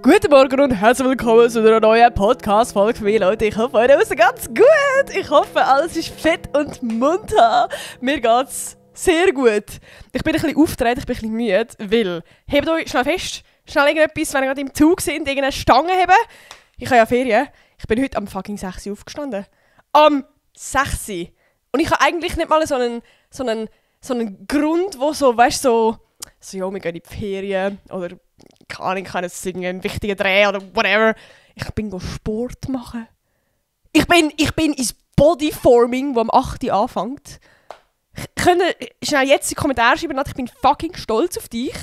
Guten Morgen und herzlich willkommen zu einer neuen Podcast-Folge von mir, Leute. Ich hoffe, euch ist ganz gut. Ich hoffe, alles ist fit und munter. Mir geht's sehr gut. Ich bin ein bisschen aufgedreht, ich bin ein bisschen müde, weil, hebt euch schnell fest, schnell irgendetwas, wenn ihr gerade im Zug sind, irgendeine Stange heben. Ich habe ja Ferien. Ich bin heute am fucking 6 Uhr aufgestanden. Am 6 Uhr. Und ich habe eigentlich nicht mal so einen Grund, wo so, weißt du, so, ja, wir gehen in die Ferien oder keine Ahnung, ich kann jetzt einen wichtigen Dreh oder whatever. Ich bin Sport machen. Ich bin ins Bodyforming, das am 8 Uhr anfängt. Könnt ihr schnell jetzt in die Kommentare schreiben, ich bin fucking stolz auf dich.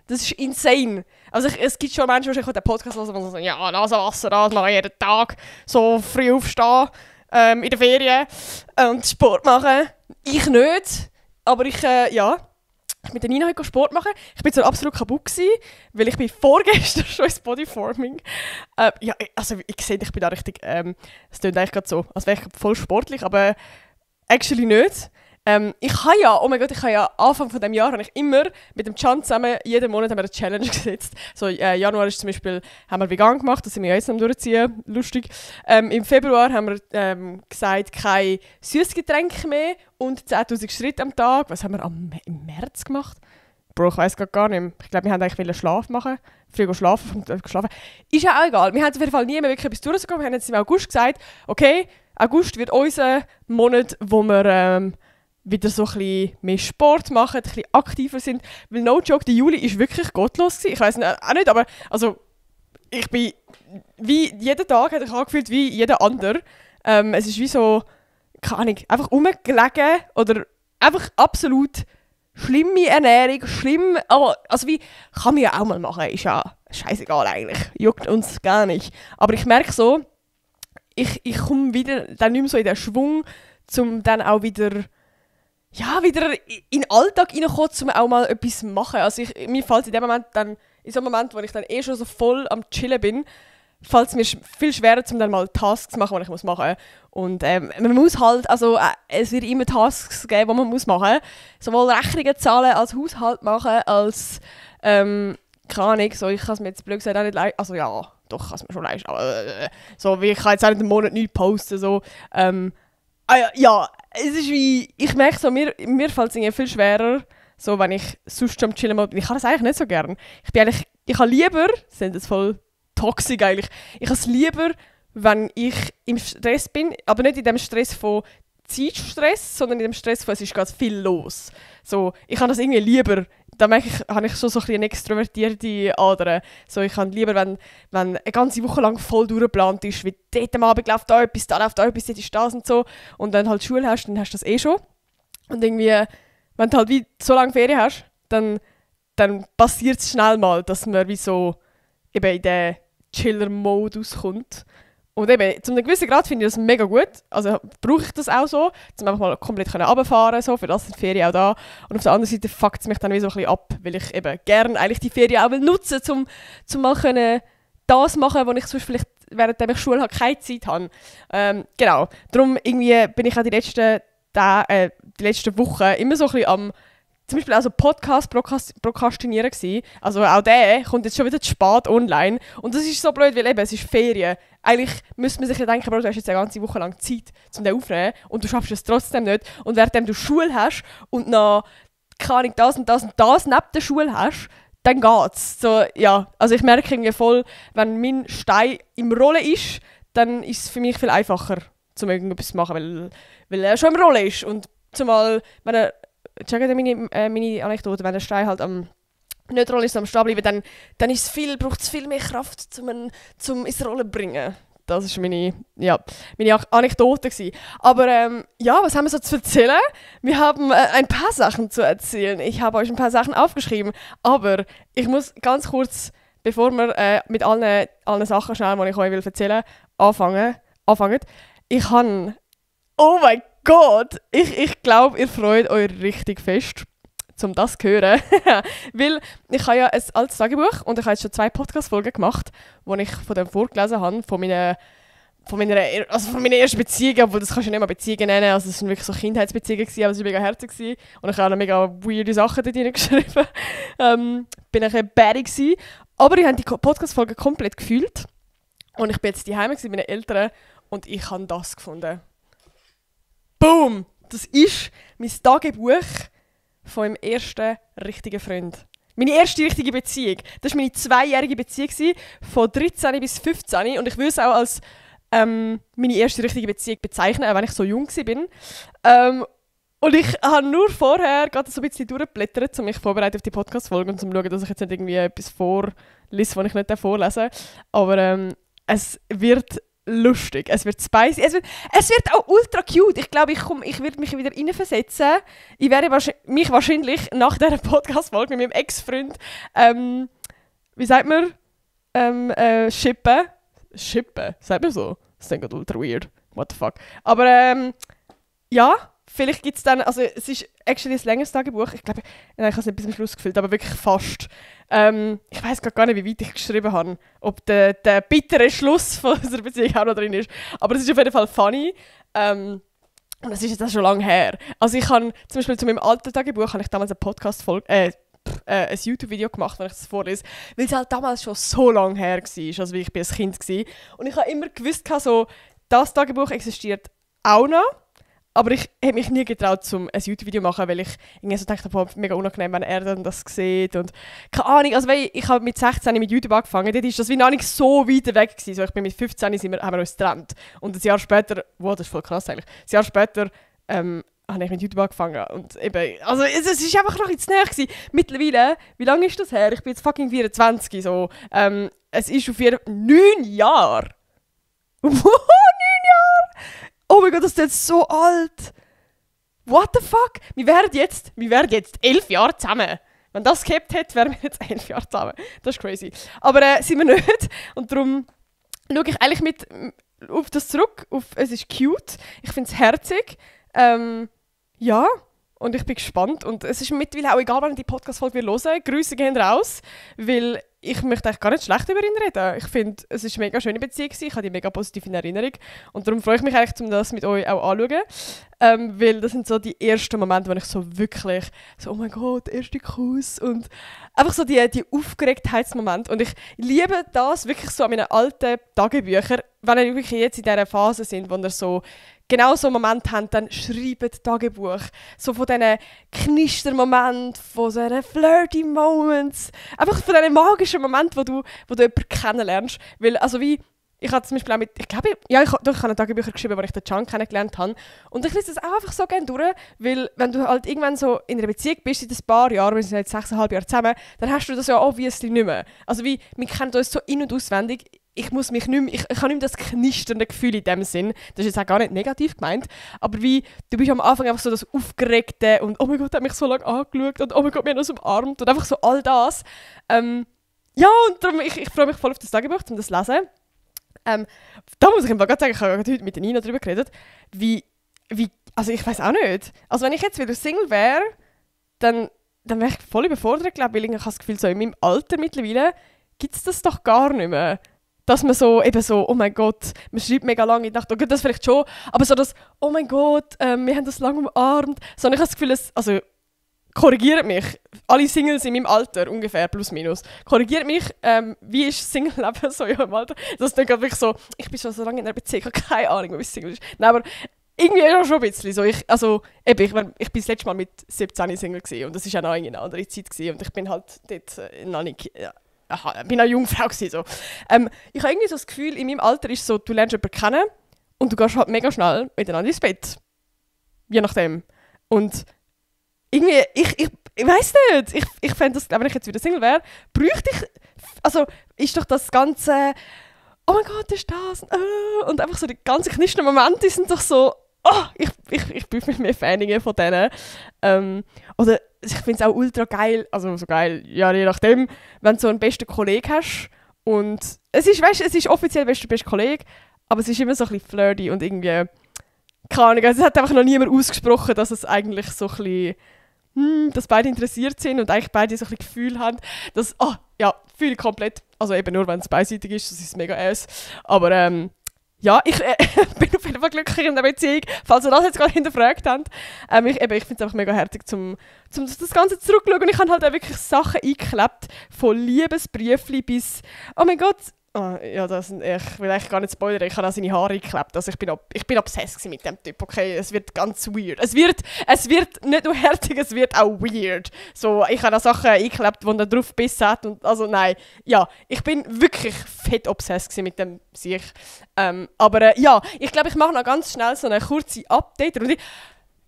Das ist insane. Also es gibt schon Menschen, die den Podcast hören und sagen, ja, Nasenwasser, das mache ich jeden Tag. So früh aufstehen, in der Ferien und Sport machen. Ich nicht, aber ich mit der Nina heute Sport machen. Ich war so absolut kaputt gewesen, weil ich bin vorgestern schon ins Bodyforming. Also ich sehe, ich bin da richtig, es klingt eigentlich gerade so, als wäre ich voll sportlich, aber actually nicht. Ich habe ja Anfang von dem Jahr habe ich immer mit dem Can zusammen, jeden Monat haben wir eine Challenge gesetzt. So, Januar ist zum Beispiel, haben wir vegan gemacht, das sind wir ja jetzt am durchziehen, lustig. Im Februar haben wir gesagt, kein Süßgetränk mehr und 10'000 Schritte am Tag. Was haben wir im März gemacht? Bro, ich weiss gar nicht mehr. Ich glaube, wir wollten eigentlich Schlaf machen. Früh schlafen. Ist ja auch egal. Wir haben auf jeden Fall nie mehr wirklich etwas durchgekommen. Wir haben jetzt im August gesagt, okay, August wird unser Monat, wo wir wieder so ein bisschen mehr Sport machen, ein bisschen aktiver sind. Weil no joke, der Juli war wirklich gottlos gewesen. Ich weiss auch nicht, aber also, ich bin wie jeden Tag hat ich angefühlt wie jeder andere. Es ist wie so, keine Ahnung, einfach rumgelegen oder einfach absolut schlimme Ernährung, schlimm, aber also wie, kann man ja auch mal machen, ist ja scheißegal eigentlich, juckt uns gar nicht. Aber ich merke so, ich komme wieder dann nicht mehr so in den Schwung, um dann auch wieder in den Alltag reinkommen, um auch mal etwas zu machen. Also mir fällt in so einem Moment, wo ich dann schon so voll am Chillen bin, fällt es mir viel schwerer, um dann mal Tasks zu machen, die ich machen muss. Und man muss halt, also es wird immer Tasks geben, die man machen muss. Sowohl Rechnungen zahlen, als Haushalt machen, als, keine Ahnung, so, ich kann es mir jetzt blöd gesagt auch nicht leisten. Also ja, doch, ich kann es mir schon leisten, aber so, wie ich kann jetzt auch nicht einen Monat nichts posten, so. Es ist wie, ich merke so, mir fällt es viel schwerer, so, wenn ich sonst am Chillen bin. Ich kann das eigentlich nicht so gern. Ich habe lieber, das sind jetzt voll toxisch eigentlich, ich habe es lieber, wenn ich im Stress bin, aber nicht in dem Stress von Zeitstress, sondern in dem Stress von, es ist ganz viel los. So, ich habe das irgendwie lieber, da merke ich, habe ich schon so ein bisschen eine extrovertierte Ader. So, ich habe lieber, wenn eine ganze Woche lang voll durchgeplant ist, wie dort am Abend läuft da etwas, da läuft da etwas, dort ist das und so. Und dann halt Schule hast, dann hast du das eh schon. Und irgendwie, wenn du halt wie so lange Ferien hast, dann passiert es schnell mal, dass man wie so eben in den Chiller-Modus kommt. Und eben, zu einem gewissen Grad finde ich das mega gut. Also brauche ich das auch so, um einfach mal komplett runterfahren so, für das sind die Ferien auch da. Und auf der anderen Seite fuckt es mich dann wie so ein bisschen ab, weil ich eben gerne eigentlich die Ferien auch nutzen will, um mal können das machen, wo ich sonst vielleicht, während ich Schule habe, keine Zeit habe. Genau, darum irgendwie bin ich auch die letzten Wochen immer so ein bisschen am zum Beispiel auch so Podcast-Prokrastinieren gewesen. Also auch der kommt jetzt schon wieder zu spät online. Und das ist so blöd, weil eben, es ist Ferien. Eigentlich müsste man sich ja denken, Bro, du hast jetzt eine ganze Woche lang Zeit, um den aufzunehmen und du schaffst es trotzdem nicht. Und während du Schule hast und noch, keine Ahnung, das und das und das neben der Schule hast, dann geht's. So, ja, also ich merke irgendwie voll, wenn mein Stein im Rollen ist, dann ist es für mich viel einfacher, um irgendetwas zu machen, weil er schon im Rollen ist. Und zumal, wenn er checken meine Anekdote, wenn der Stein halt am nicht rollen ist, am Stehen bleiben, dann braucht es viel mehr Kraft, zum ins Rollen zu bringen. Das war meine Anekdote gewesen. Aber was haben wir so zu erzählen? Wir haben ein paar Sachen zu erzählen. Ich habe euch ein paar Sachen aufgeschrieben. Aber ich muss ganz kurz, bevor wir mit allen Sachen schnell, die ich euch erzählen will, anfangen. Ich habe... Oh mein Gott! Ich glaube, ihr freut euch richtig fest, um das zu hören. Weil ich habe ja ein altes Tagebuch und ich habe jetzt schon 2 Podcast-Folgen gemacht, wo ich von dem vorgelesen habe, von meiner ersten Beziehung, obwohl das kannst du nicht mal Beziehungen nennen, also es waren wirklich so Kindheitsbeziehungen, aber es war mega herzig und ich habe auch noch mega weirde Sachen dort hineingeschrieben. Bin ein bisschen bad gewesen, Aber ich habe die Podcast-Folge komplett gefühlt. Und ich bin jetzt daheim mit meinen Eltern und ich habe das gefunden. Boom! Das ist mein Tagebuch von meinem ersten richtigen Freund. Meine erste richtige Beziehung. Das war meine 2-jährige Beziehung von 13 bis 15. Und ich würde es auch als meine erste richtige Beziehung bezeichnen, auch wenn ich so jung war. Und ich habe nur vorher gerade so ein bisschen durchgeblättert, um mich vorbereiten auf die Podcast-Folge und um zu schauen, dass ich jetzt nicht irgendwie etwas vorlese, was ich nicht vorlesen darf. Aber es wird lustig, es wird spicy, es wird auch ultra cute. Ich glaube, ich werde mich wieder reinversetzen. Ich werde mich wahrscheinlich nach dieser Podcast-Folge mit meinem Ex-Freund, wie sagt man, shippen. Shippen, sagt man so? Das klingt ultra weird. What the fuck. Aber ja, vielleicht gibt es dann, also es ist actually ein längeres Tagebuch. Ich glaube, ich habe es nicht bis zum Schluss gefüllt, aber wirklich fast. Ich weiß gar nicht, wie weit ich geschrieben habe. Ob der bittere Schluss von unserer Beziehung auch noch drin ist. Aber es ist auf jeden Fall funny. Und das ist jetzt auch schon lange her. Also ich habe zum Beispiel zu meinem alten Tagebuch habe ich damals eine Podcast-Folge, ein YouTube-Video gemacht, wenn ich das vorlese, weil es halt damals schon so lange her war, also wie ich ein Kind war. Und ich habe immer gewusst, so, das Tagebuch existiert auch noch, aber ich habe mich nie getraut, ein YouTube-Video zu machen, weil ich irgendwie so dachte, boah, mega unangenehm, wenn er dann das sieht und keine Ahnung, also weil ich habe mit 16 mit YouTube angefangen, dort ist das wie noch nicht so weit weg gewesen. So, ich bin mit 15 haben wir uns getrennt und ein Jahr später, wow, das ist voll krass eigentlich, ein Jahr später habe ich mit YouTube angefangen und eben, also es ist einfach noch jetzt näher gewesen. Mittlerweile, wie lange ist das her? Ich bin jetzt fucking 24, so, es ist auf jeden Fall 9 Jahre. Wow, 9 Jahre! Oh mein Gott, das ist jetzt so alt. What the fuck? Wir wären jetzt 11 Jahre zusammen. Wenn das gehabt hätte, wären wir jetzt 11 Jahre zusammen. Das ist crazy. Aber sind wir nicht. Und darum schaue ich eigentlich auf das zurück. Es ist cute. Ich finde es herzig. Ja, und ich bin gespannt. Und es ist mittlerweile auch egal, wenn ich die Podcast-Folge hören. Grüße gehen raus, weil ich möchte eigentlich gar nicht schlecht über ihn reden. Ich finde, es war eine mega schöne Beziehung. Ich habe die mega positiv in Erinnerung. Und darum freue ich mich eigentlich, um das mit euch auch anzuschauen. Weil das sind so die ersten Momente, wo ich so wirklich so, oh mein Gott, der erste Kuss. Und einfach so die Aufgeregtheitsmomente. Und ich liebe das wirklich so an meinen alten Tagebüchern, wenn ihr wirklich jetzt in dieser Phase sind, wo ihr so genau so einen Moment haben, dann schreibt Tagebuch. So von diesen Knistermomenten, von so flirty Moments. Einfach von diesen magischen Momenten, wo du jemanden kennenlernst. Weil, also wie, ich habe zum Beispiel auch ich habe Tagebücher geschrieben, wo ich den Can kennengelernt habe. Und ich lese das auch einfach so gerne durch, weil wenn du halt irgendwann so in einer Beziehung bist, seit ein paar Jahren, wir sind jetzt 6,5 Jahre zusammen, dann hast du das ja obviously nicht mehr. Also wie, wir kennen uns so in- und auswendig. Ich habe nicht mehr das knisternde Gefühl in dem Sinn. Das ist jetzt auch gar nicht negativ gemeint. Aber wie, du bist am Anfang einfach so das Aufgeregte und oh mein Gott, er hat mich so lange angeschaut und oh mein Gott, wir haben uns umarmt und einfach so all das. Ja, und darum, ich freue mich voll auf das Tagebuch, um das zu lesen. Da muss ich ihm gerade sagen, ich habe heute mit der Nina darüber geredet, also ich weiß auch nicht. Also wenn ich jetzt wieder Single wäre, dann wäre ich voll überfordert, glaube ich, weil ich habe das Gefühl, so in meinem Alter mittlerweile gibt es das doch gar nicht mehr. Dass man so, eben so, oh mein Gott, man schreibt mega lange, ich dachte, okay, das vielleicht schon, aber so das, oh mein Gott, wir haben das lange umarmt. Sondern ich habe das Gefühl, also korrigiert mich, alle Singles in meinem Alter, ungefähr, plus minus, korrigiert mich, wie ist Single-Leben so in meinem Alter? Das ist dann wirklich so, ich bin schon so lange in einer Beziehung, ich habe keine Ahnung, wie Single ist. Nein, aber irgendwie auch schon ein bisschen so. Ich bin das letzte Mal mit 17 Single gewesen, und das war auch noch eine andere Zeit gewesen, und ich bin halt dort noch nicht... Ich bin eine Jungfrau gewesen, so. Ich habe irgendwie so das Gefühl, in meinem Alter ist es so, du lernst jemanden kennen und du gehst halt mega schnell miteinander ins Bett. Je nachdem. Und irgendwie, ich weiss nicht, ich fände das, wenn ich jetzt wieder Single wäre, bräuchte ich, also ist doch das ganze, oh mein Gott, ist das, und einfach so die ganzen knisternden Momente sind doch so, oh, ich bin mehr Fan von denen. Oder ich finde es auch ultra geil, also so geil, ja, je nachdem, wenn du so einen besten Kollegen hast und es ist offiziell der beste Kollege, aber es ist immer so ein bisschen flirty und irgendwie, keine Ahnung, also es hat einfach noch niemand ausgesprochen, dass es eigentlich so ein bisschen, dass beide interessiert sind und eigentlich beide so ein bisschen Gefühl haben, dass, ja, fühle ich komplett, also eben nur, wenn es beidseitig ist, das ist mega ass, aber ja, ich bin auf jeden Fall glücklich in der Beziehung, falls ihr das jetzt gerade hinterfragt habt. Ich finde es einfach mega herzig, zum das Ganze zurückzuschauen. Und ich habe halt auch wirklich Sachen eingeklebt, von Liebesbriefli bis, oh mein Gott, ja, ich will eigentlich gar nicht spoilern, ich habe auch seine Haare eingeklebt. Also ich bin obsessed mit dem Typ, okay? Es wird ganz weird. Es wird nicht nur herzig, es wird auch weird. So, ich habe auch Sachen eingeklebt, die er drauf gebissen hat. Und, also nein, ja, ich bin wirklich fett obsessed mit dem sich. Aber ja, ich glaube, ich mache noch ganz schnell so eine kurze Update-Runde.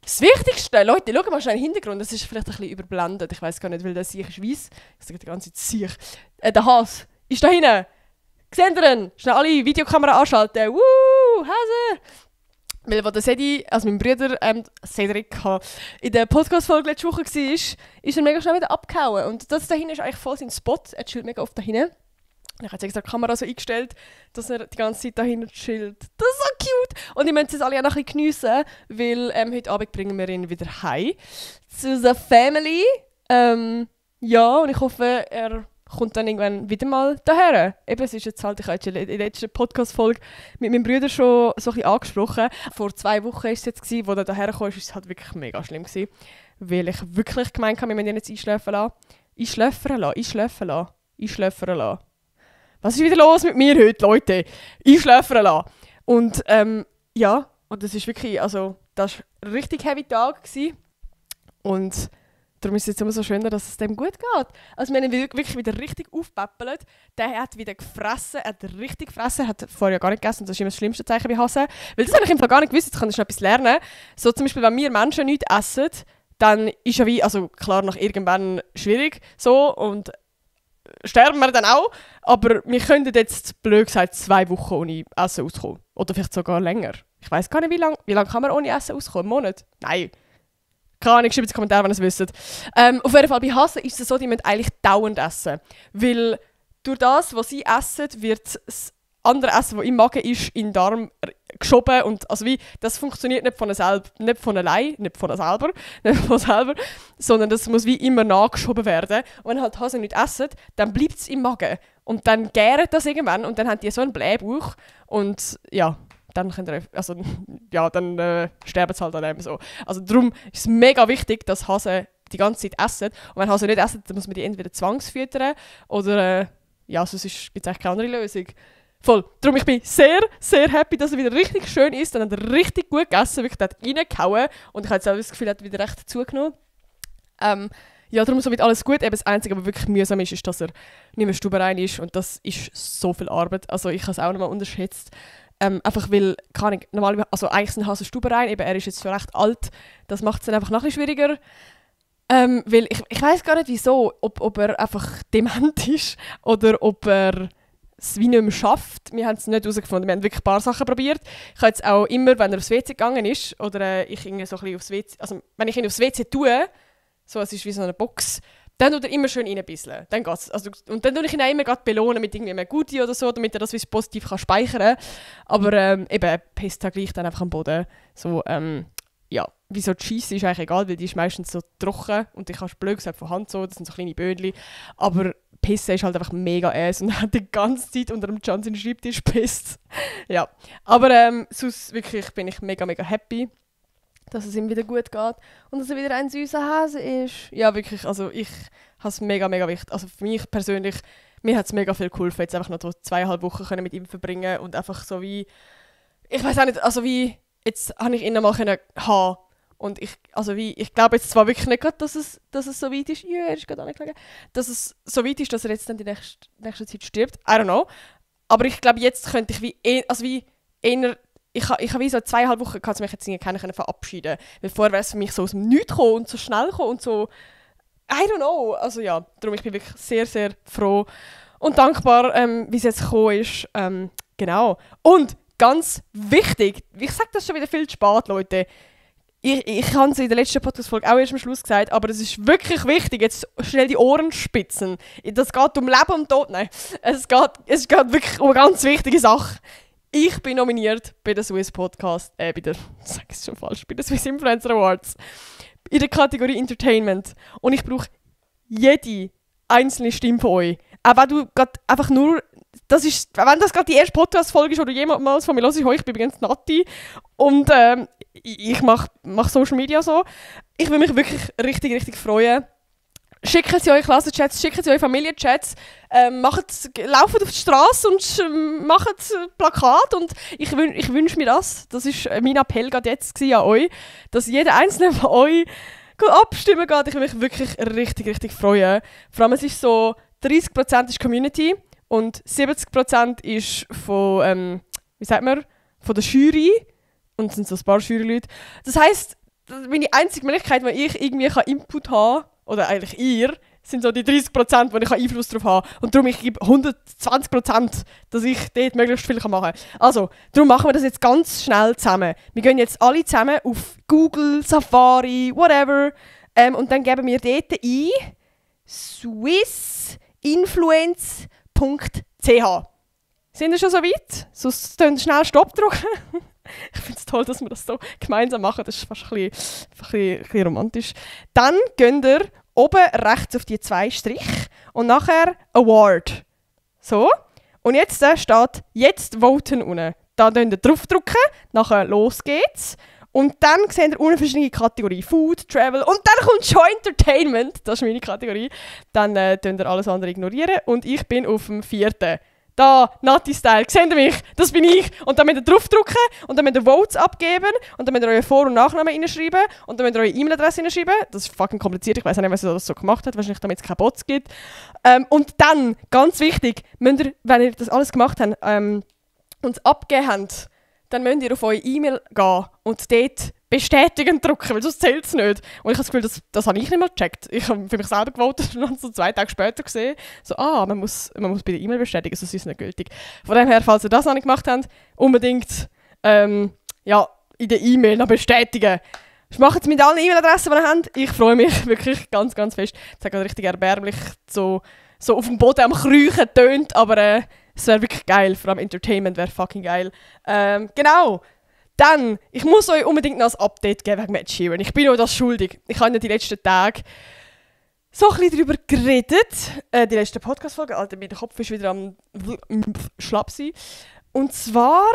Das Wichtigste, Leute, schaut mal schnell in den Hintergrund, das ist vielleicht ein bisschen überblendet. Ich weiß gar nicht, weil der Siech ist weiss. Ich sage die ganze Zeit Siech. Der Hase ist da hinten. Seht ihr ihn? Schnell alle Videokamera anschalten. Hase! Weil wo der Sedi, also mein Bruder Cedric, in der Podcast-Folge letzte Woche war, ist er mega schnell wieder abgehauen. Und das da hinten ist eigentlich voll sein Spot. Er chillt mega oft da hinten. Ich habe jetzt extra die Kamera so eingestellt, dass er die ganze Zeit da hinten chillt. Das ist so cute! Und ich möchte es alle auch noch ein bisschen geniessen, weil heute Abend bringen wir ihn wieder heim zu der Family. Ja, und ich hoffe, er kommt dann irgendwann wieder mal daher. Eben, es ist jetzt halt, ich habe jetzt in der letzten Podcast-Folge mit meinem Bruder schon so ein bisschen angesprochen. Vor 2 Wochen war es jetzt, wo er daher kam, ist es halt wirklich mega schlimm gewesen. Weil ich wirklich gemeint habe, wir müssen ihn jetzt einschläfern lassen. Einschläfern lassen. Was ist wieder los mit mir heute, Leute? Einschläfern lassen. Und ja, und das ist wirklich, also, das war ein richtig heavy Tag gewesen. Und darum ist es jetzt immer so schön, dass es dem gut geht. Also wir haben ihn wirklich wieder richtig aufgepäppelt. Der hat wieder gefressen, er hat richtig gefressen, er hat vorher gar nicht gegessen. Das ist immer das schlimmste Zeichen bei Hasen. Weil das habe ich im Fall gar nicht gewusst, jetzt kann ich schon etwas lernen. So zum Beispiel, wenn wir Menschen nichts essen, dann ist ja wie, also klar, nach irgendwann schwierig so und sterben wir dann auch. Aber wir könnten jetzt, blöd gesagt, 2 Wochen ohne Essen auskommen. Oder vielleicht sogar länger. Ich weiss gar nicht, wie lange kann man ohne Essen auskommen? Einen Monat? Nein. Keine Ahnung, schreibt in die Kommentare, wenn ihr es wisst. Auf jeden Fall, bei Hasen ist es so, die müssen eigentlich dauernd essen. Weil durch das, was sie essen, wird das andere Essen, das im Magen ist, in den Darm geschoben. Und also wie, das funktioniert nicht von selber, sondern das muss wie immer nachgeschoben werden. Und wenn halt Hasen nicht essen, dann bleibt es im Magen. Und dann gärt das irgendwann und dann haben die so einen Blähbauch. Und ja, dann sterben sie halt an dem so. Also darum ist es mega wichtig, dass Hasen die ganze Zeit essen. Und wenn Hasen nicht essen, dann muss man die entweder zwangsfüttern oder sonst gibt es eigentlich keine andere Lösung. Voll. Darum ich bin sehr, sehr happy, dass er wieder richtig schön ist. Dann hat er richtig gut gegessen, wirklich hat reingehauen. Und ich habe jetzt auch das Gefühl, er hat wieder recht zugenommen. Ja, darum somit alles gut. Eben das Einzige, was wirklich mühsam ist, dass er nicht mehr stubenrein ist. Und das ist so viel Arbeit. Also ich habe es auch noch mal unterschätzt. Einfach weil, also eigentlich sind Hasen stubenrein, eben er ist jetzt schon recht alt. Das macht es dann einfach noch ein bisschen schwieriger. Weil ich weiss gar nicht wieso, ob er einfach dement ist oder ob er es wie nicht mehr schafft. Wir haben es nicht herausgefunden. Wir haben wirklich ein paar Sachen probiert. Ich habe jetzt auch immer, wenn er aufs WC gegangen ist oder ich ihn so ein bisschen aufs WC, also wenn ich ihn aufs WC tue, so es ist wie so eine Box, dann tut er immer schön reinbisseln. Dann geht's. Also, und dann tue ich ihn auch immer belohnen mit irgendwie einem Gute oder so, damit er das positiv speichern kann. Aber eben, pisst er gleich dann einfach am Boden. So, ja, wie so die Scheisse ist eigentlich egal, weil die ist meistens so trocken und ich habe blöd gesagt von Hand so, das sind so kleine Böhnchen. Aber Pissen ist halt einfach mega ass und er hat die ganze Zeit unter dem Johnson Schreibtisch gepisst. Ja, aber sonst wirklich bin ich mega, mega happy, dass es ihm wieder gut geht und dass er wieder ein süßer Hase ist. Ja, wirklich, also ich habe es mega, mega wichtig. Also für mich persönlich, mir hat es mega viel geholfen, jetzt einfach noch so 2,5 Wochen können mit ihm verbringen und einfach so wie, ich weiß auch nicht, also wie, jetzt habe ich ihn mal haben. Und ich glaube jetzt zwar wirklich nicht gerade, dass es so weit ist, ja, er ist gerade angelegen, dass es so weit ist, dass er jetzt dann die nächste Zeit stirbt. I don't know. Aber ich glaube, jetzt könnte ich ich habe wie so 2,5 Wochen gehabt, mich jetzt keiner verabschieden. Weil vorher wäre es für mich so aus dem Nichts gekommen und so schnell gekommen und so, I don't know. Also ja, darum ich bin wirklich sehr, sehr froh und dankbar, wie es jetzt gekommen ist. Genau. Und ganz wichtig, ich sage das schon wieder viel zu spät, Leute. Ich habe es in der letzten Podcast-Folge auch erst am Schluss gesagt, aber es ist wirklich wichtig, jetzt schnell die Ohren spitzen. Das geht um Leben und Tod. Nein, es geht wirklich um eine ganz wichtige Sache. Ich bin nominiert bei der Swiss Podcast, bei der Swiss Influencer Awards, in der Kategorie Entertainment. Und ich brauche jede einzelne Stimme von euch. Auch wenn du gerade einfach nur das ist, wenn das gerade die erste Podcast-Folge ist, die du jemals von mir hörst, ich bin übrigens Nati und ich mach Social Media so. Ich würde mich wirklich richtig, richtig freuen. Schicken Sie eure Klassenchats, schicken Sie eure Familienchats, laufen auf die Straße und macht Plakat und ich wünsche mir das. Das war mein Appell gerade jetzt an euch, dass jeder einzelne von euch abstimmen geht. Ich würde mich wirklich richtig, richtig freuen. Vor allem es ist so, 30% ist Community und 70% ist von, von der Jury und es sind so ein paar Juryleute. Das heisst, meine einzige Möglichkeit, wo ich irgendwie Input haben kann, oder eigentlich ihr, sind so die 30%, wo ich Einfluss darauf habe. Und darum ich gebe 120%, dass ich dort möglichst viel machen kann. Also, darum machen wir das jetzt ganz schnell zusammen. Wir gehen jetzt alle zusammen auf Google, Safari, whatever. Und dann geben wir dort ein swissinfluence.ch. Sind wir schon so weit? Sonst könnt ihr schnell Stopp drücken. Ich finde es toll, dass wir das so gemeinsam machen. Das ist fast ein bisschen romantisch. Dann geht ihr oben rechts auf die 2 Striche und nachher Award. So. Und jetzt steht «Jetzt voten» unten. Da könnt ihr draufdrücken, nachher «Los geht's». Und dann seht ihr unten verschiedene Kategorien. Food, Travel und dann kommt schon Entertainment. Das ist meine Kategorie. Dann könnt ihr alles andere ignorieren. Und ich bin auf dem 4. Da, Nati-Style, seht ihr mich? Das bin ich. Und dann müsst ihr draufdrücken und dann müsst ihr Votes abgeben und dann müsst ihr euren Vor- und Nachnamen reinschreiben und dann müsst ihr eure E-Mail-Adresse reinschreiben. Das ist fucking kompliziert, ich weiß nicht, was ihr das so gemacht hat, wahrscheinlich damit es keine Bots gibt. Und dann, ganz wichtig, müsst ihr, wenn ihr das alles gemacht habt und abgegeben habt, dann müsst ihr auf eure E-Mail gehen und dort bestätigen drücken, weil sonst zählt es nicht. Und ich habe das Gefühl, das habe ich nicht mal gecheckt. Ich habe für mich selber gewotet und dann so 2 Tage später gesehen, so, man muss bei der E-Mail bestätigen, sonst ist es nicht gültig. Von dem her, falls ihr das noch nicht gemacht habt, unbedingt in der E-Mail noch bestätigen. Macht es mit allen E-Mail-Adressen, die ihr habt. Ich freue mich wirklich ganz, ganz fest. Es hat gerade richtig erbärmlich so auf dem Boden am Kriechen tönt, aber es wäre wirklich geil. Vor allem Entertainment wäre fucking geil. Genau. Dann, ich muss euch unbedingt noch ein Update geben wegen Ed Sheeran. Ich bin euch das schuldig. Ich habe ja die letzten Tage so ein bisschen darüber geredet. Die letzte Podcast-Folge. Alter, mein Kopf ist wieder am schlapp sein. Und zwar,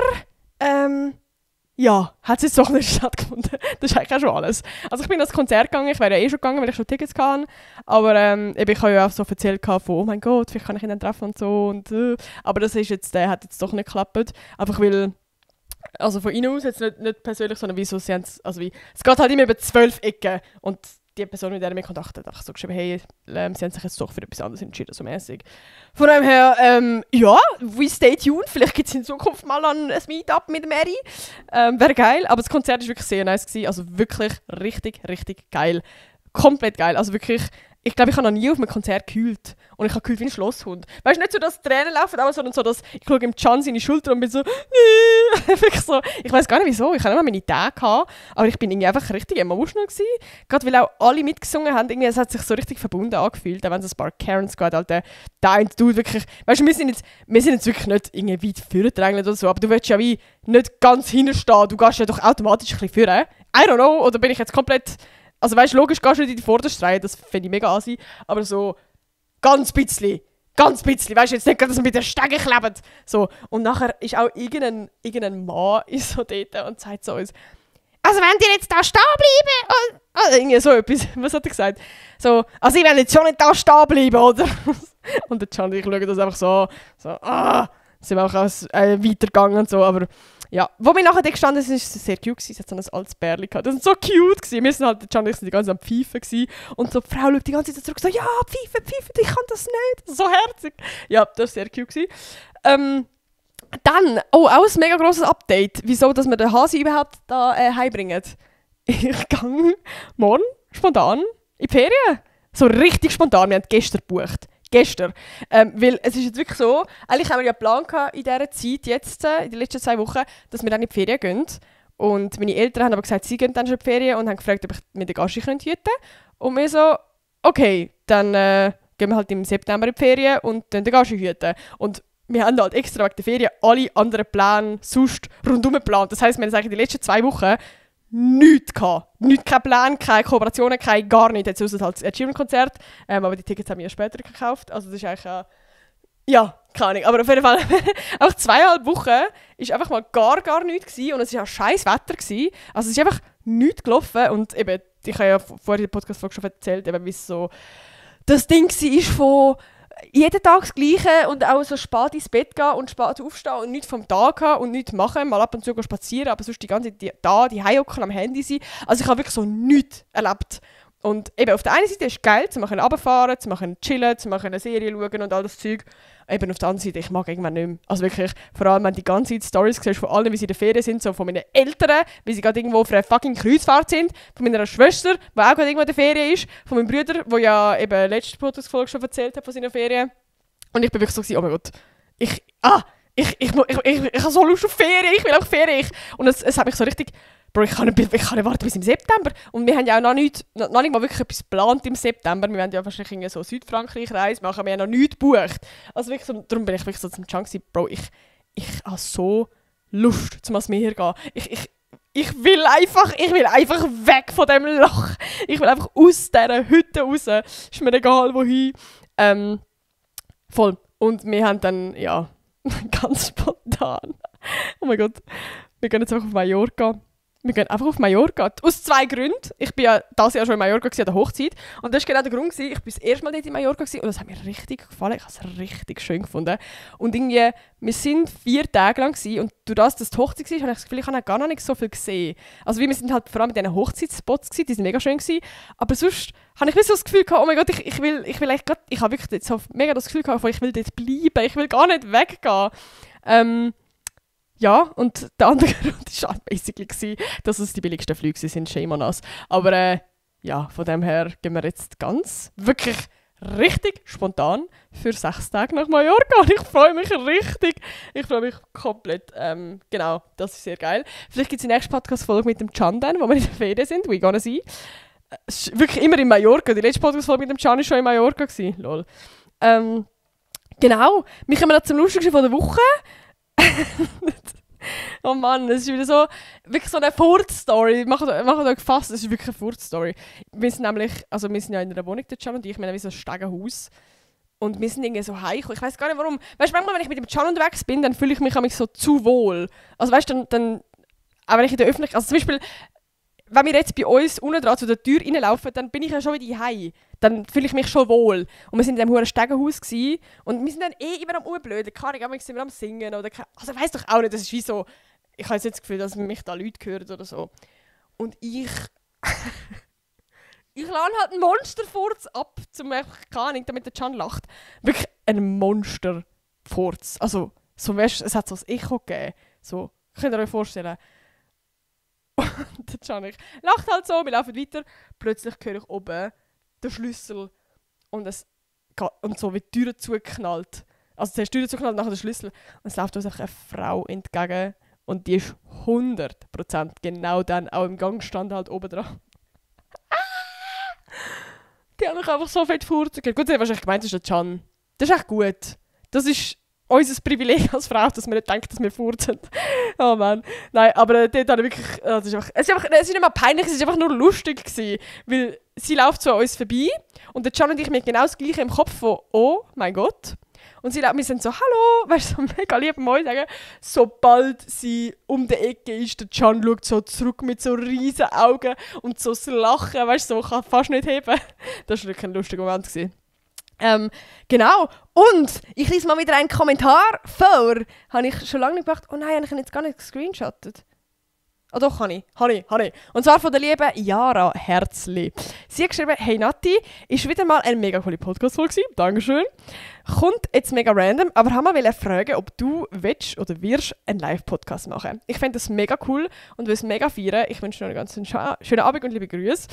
hat es jetzt doch nicht stattgefunden. Das ist eigentlich auch schon alles. Also ich bin ans Konzert gegangen. Ich wäre ja schon gegangen, weil ich schon Tickets hatte. Aber ich habe ja auch so erzählt von, oh mein Gott, vielleicht kann ich ihn dann treffen und so. Aber das ist jetzt, hat jetzt doch nicht geklappt. Einfach weil... Also von ihnen aus, jetzt nicht persönlich, sondern wieso sie haben es, es geht halt immer über 12 Ecken und die Person, mit der mir Kontakt hat, einfach so geschrieben, hey, sie haben sich jetzt doch für etwas anderes entschieden, so mäßig. Von dem her, we stay tuned, vielleicht gibt es in Zukunft mal ein Meetup mit Mary, wäre geil, aber das Konzert war wirklich sehr nice gewesen, also wirklich richtig, richtig geil, komplett geil, also wirklich... Ich glaube, ich habe noch nie auf einem Konzert gekühlt. Und ich habe gekühlt wie ein Schlosshund. Weißt du, nicht so, dass Tränen laufen, aber sondern so, dass ich schaue im Can seine Schulter und bin so, wirklich so. Ich weiß gar nicht wieso, ich hatte immer meine Tage gehabt, aber ich bin irgendwie einfach richtig emotional gewesen. Gerade weil auch alle mitgesungen haben, irgendwie, es hat sich so richtig verbunden angefühlt, auch wenn es ein paar Karens geht, Alter. Da ein Dude wirklich, weißt du, wir sind jetzt wirklich nicht irgendwie weit vorgedrängelt oder so, aber du willst ja wie nicht ganz hinstehen, du gehst ja doch automatisch ein bisschen vorne. I don't know, oder bin ich jetzt komplett... Also weißt du, logisch gehst du nicht in die vorderste Reihe, das finde ich mega assi, aber so ganz bisschen, weißt du, jetzt nicht gerade, dass man mit den Stegen klebt. So. Und nachher ist auch irgendein Mann ist so dort und sagt so uns, also wenn die jetzt da stehen bleiben, oder irgendwie so etwas, was hat er gesagt? So, also ich will jetzt schon nicht da stehen bleiben, oder? Und der Can und ich schauen das einfach so sind wir auch weitergegangen und so, aber... Ja, wo wir nachher gestanden sind, war es sehr cute. Es hat so ein altes Bärli gehabt. Das war so cute. Wir sind halt, Can und ich sind die ganze Zeit am Pfeifen gewesen. Und so die Frau schaut die ganze Zeit zurück und so, ja, Pfeifen, ich kann das nicht. Das so herzig. Ja, das war sehr cute gewesen. Dann, auch ein mega grosses Update. Wieso, dass wir den Hasi überhaupt da heimbringen. Ich gehe morgen spontan in die Ferien. So richtig spontan. Wir haben gestern gebucht. Weil es ist jetzt wirklich so, eigentlich haben wir ja einen Plan gehabt in dieser Zeit, jetzt, in den letzten 2 Wochen, dass wir dann in die Ferien gehen. Und meine Eltern haben aber gesagt, sie gehen dann schon in die Ferien und haben gefragt, ob ich mit der Gaschi hüten könnte. Und wir so, okay, dann gehen wir halt im September in die Ferien und dann den Gaschi hüten. Und wir haben halt extra wegen der Ferien alle anderen Pläne sonst rundum geplant. Das heisst, wir haben eigentlich die letzten 2 Wochen nichts gehabt. Kein Plan, keine Kooperationen, gar nichts. Jetzt ist es halt das Achievement-Konzert, aber die Tickets haben wir ja später gekauft. Also das ist eigentlich Ja, keine Ahnung. Aber auf jeden Fall, auch 2,5 Wochen war einfach mal gar nichts gewesen. Und es war auch scheiß Wetter gewesen. Also es ist einfach nichts gelaufen. Und eben, ich habe ja vorher in der Podcast-Folge schon erzählt, eben, wie es so das Ding war von jeden Tag das Gleiche und auch so spät ins Bett gehen und spät aufstehen und nichts vom Tag haben und nichts machen. Mal ab und zu spazieren, aber sonst die ganze Zeit die Heimhocken am Handy sein. Also ich habe wirklich so nichts erlebt. Und eben auf der einen Seite ist es geil, zu runterfahren, zu chillen, zu eine Serie schauen und all das Zeug. Eben auf der anderen Seite, ich mag irgendwann nicht mehr. Also wirklich, vor allem wenn du die ganze Zeit Storys siehst von allen, wie sie in der Ferien sind, so von meinen Eltern, wie sie gerade irgendwo auf einer fucking Kreuzfahrt sind, von meiner Schwester, die auch gerade irgendwo in der Ferien ist, von meinem Bruder, der ja eben letzte Podcast-Folge schon erzählt hat von seiner Ferien. Und ich bin wirklich so, oh mein Gott, ich habe so Lust auf Ferien, ich will auch Ferien. Und es hat mich so richtig, Bro, ich kann nicht warten bis im September. Und wir haben ja auch noch nicht mal wirklich etwas geplant im September. Wir werden ja wahrscheinlich so Südfrankreich-Reise machen, wir haben ja noch nichts gebucht. Also wirklich so, darum bin ich wirklich so zum Chunk gewesen, Bro, ich habe so Lust, zum ans Meer gehen. Ich will einfach weg von diesem Loch. Ich will einfach aus dieser Hütte raus. Ist mir egal, wohin. Voll. Und wir haben dann, ja, ganz spontan. Oh mein Gott. Wir gehen jetzt einfach auf Mallorca. Wir gehen einfach auf Mallorca. Aus 2 Gründen. Ich war ja dieses Jahr schon in Mallorca an der Hochzeit. Und das war genau der Grund. Ich war das erste Mal dort in Mallorca und das hat mir richtig gefallen. Ich habe es richtig schön gefunden. Und irgendwie, wir waren 4 Tage lang und durch das, dass die Hochzeit war, habe ich das Gefühl, ich habe gar noch nicht so viel gesehen. Also wir sind halt vor allem mit diesen Hochzeitsspots gewesen, die sind mega schön gewesen. Aber sonst habe ich so das Gefühl gehabt, oh mein Gott, ich will eigentlich gerade, ich habe wirklich so mega das Gefühl gehabt, ich will dort bleiben, ich will gar nicht weggehen. Ja, und der andere Grund war basically, dass es die billigsten Flüge sind, shame on us. Aber ja, von dem her gehen wir jetzt wirklich richtig spontan für 6 Tage nach Mallorca. Und ich freue mich richtig. Ich freue mich komplett. Genau, das ist sehr geil. Vielleicht gibt es die nächste Podcast-Folge mit dem Can dann, wo wir in der Ferien sind. We gonna see. Es ist wirklich immer in Mallorca. Die letzte Podcast-Folge mit dem Can war schon in Mallorca. Lol. Genau, wir kommen noch zum Lustigsten von der Woche. Oh Mann, es ist wieder so, wirklich so eine Furz-Story. Macht euch gefasst, es ist wirklich eine Furz-Story. Wir sind ja in einer Wohnung, der Can und ich, wir haben wie so ein Stegenhaus. Und wir sind irgendwie so heimgekommen. Ich weiß gar nicht warum. Weißt du, manchmal, wenn ich mit dem Can unterwegs bin, dann fühle ich mich so zu wohl. Also weißt du, dann auch wenn ich in der Öffentlichkeit, also zum Beispiel, wenn wir jetzt bei uns unten dran zu der Tür reinlaufen, dann bin ich ja schon wieder heim. Dann fühle ich mich schon wohl. Und wir waren in diesem hohen Stegenhaus und wir sind dann immer am Urblöden. Keine Ahnung, sind wir am Singen oder also ich weiss doch auch nicht, das ist wie so, ich habe jetzt das Gefühl, dass mich da Leute hören oder so. Und ich lade halt einen Monsterfurz ab, keine Ahnung, damit der Can lacht. Wirklich ein Monsterfurz. Also, so weißt, es hat so ein Echo gegeben. So, könnt ihr euch vorstellen. Und der Can lacht halt so, wir laufen weiter. Plötzlich höre ich oben den Schlüssel und so wie die Tür zugeknallt. Also zuerst die Tür zugeknallt, nachher der Schlüssel. Und es läuft uns einfach eine Frau entgegen und die ist 100% genau dann auch im Gang gestanden, halt oben dran. Die haben mich einfach so fett furzen. Gut, sie haben wahrscheinlich gemeint, das ist der Can. Das ist echt gut. Das ist unser Privileg als Frau, dass man nicht denkt, dass wir furzen. Oh Mann. Nein, aber dort habe ich wirklich... Es ist nicht mal peinlich, es war einfach nur lustig gewesen, weil sie läuft so an uns vorbei und der Can und ich haben genau das Gleiche im Kopf von «Oh mein Gott». Und wir sind so «Hallo», weißt du, so mega lieb Moin sagen. Sobald sie um die Ecke ist, der Can schaut so zurück mit so riesen Augen und so das Lachen, weißt du, so kann fast nicht heben. Das war wirklich ein lustiger Moment gewesen. Genau. Und ich lese mal wieder einen Kommentar vor. Habe ich schon lange nicht gemacht. Oh nein, habe ich ihn jetzt gar nicht gescreenshottet. Oh doch, habe ich. Und zwar von der lieben Yara Herzli. Sie hat geschrieben, hey Nati, ist wieder mal eine mega coole Podcast-Folge gewesen. Dankeschön. Kommt jetzt mega random, aber haben wir fragen, ob du willst oder wirst einen Live-Podcast machen. Ich fände das mega cool und will es mega feiern. Ich wünsche dir einen ganz schönen Abend und liebe Grüße.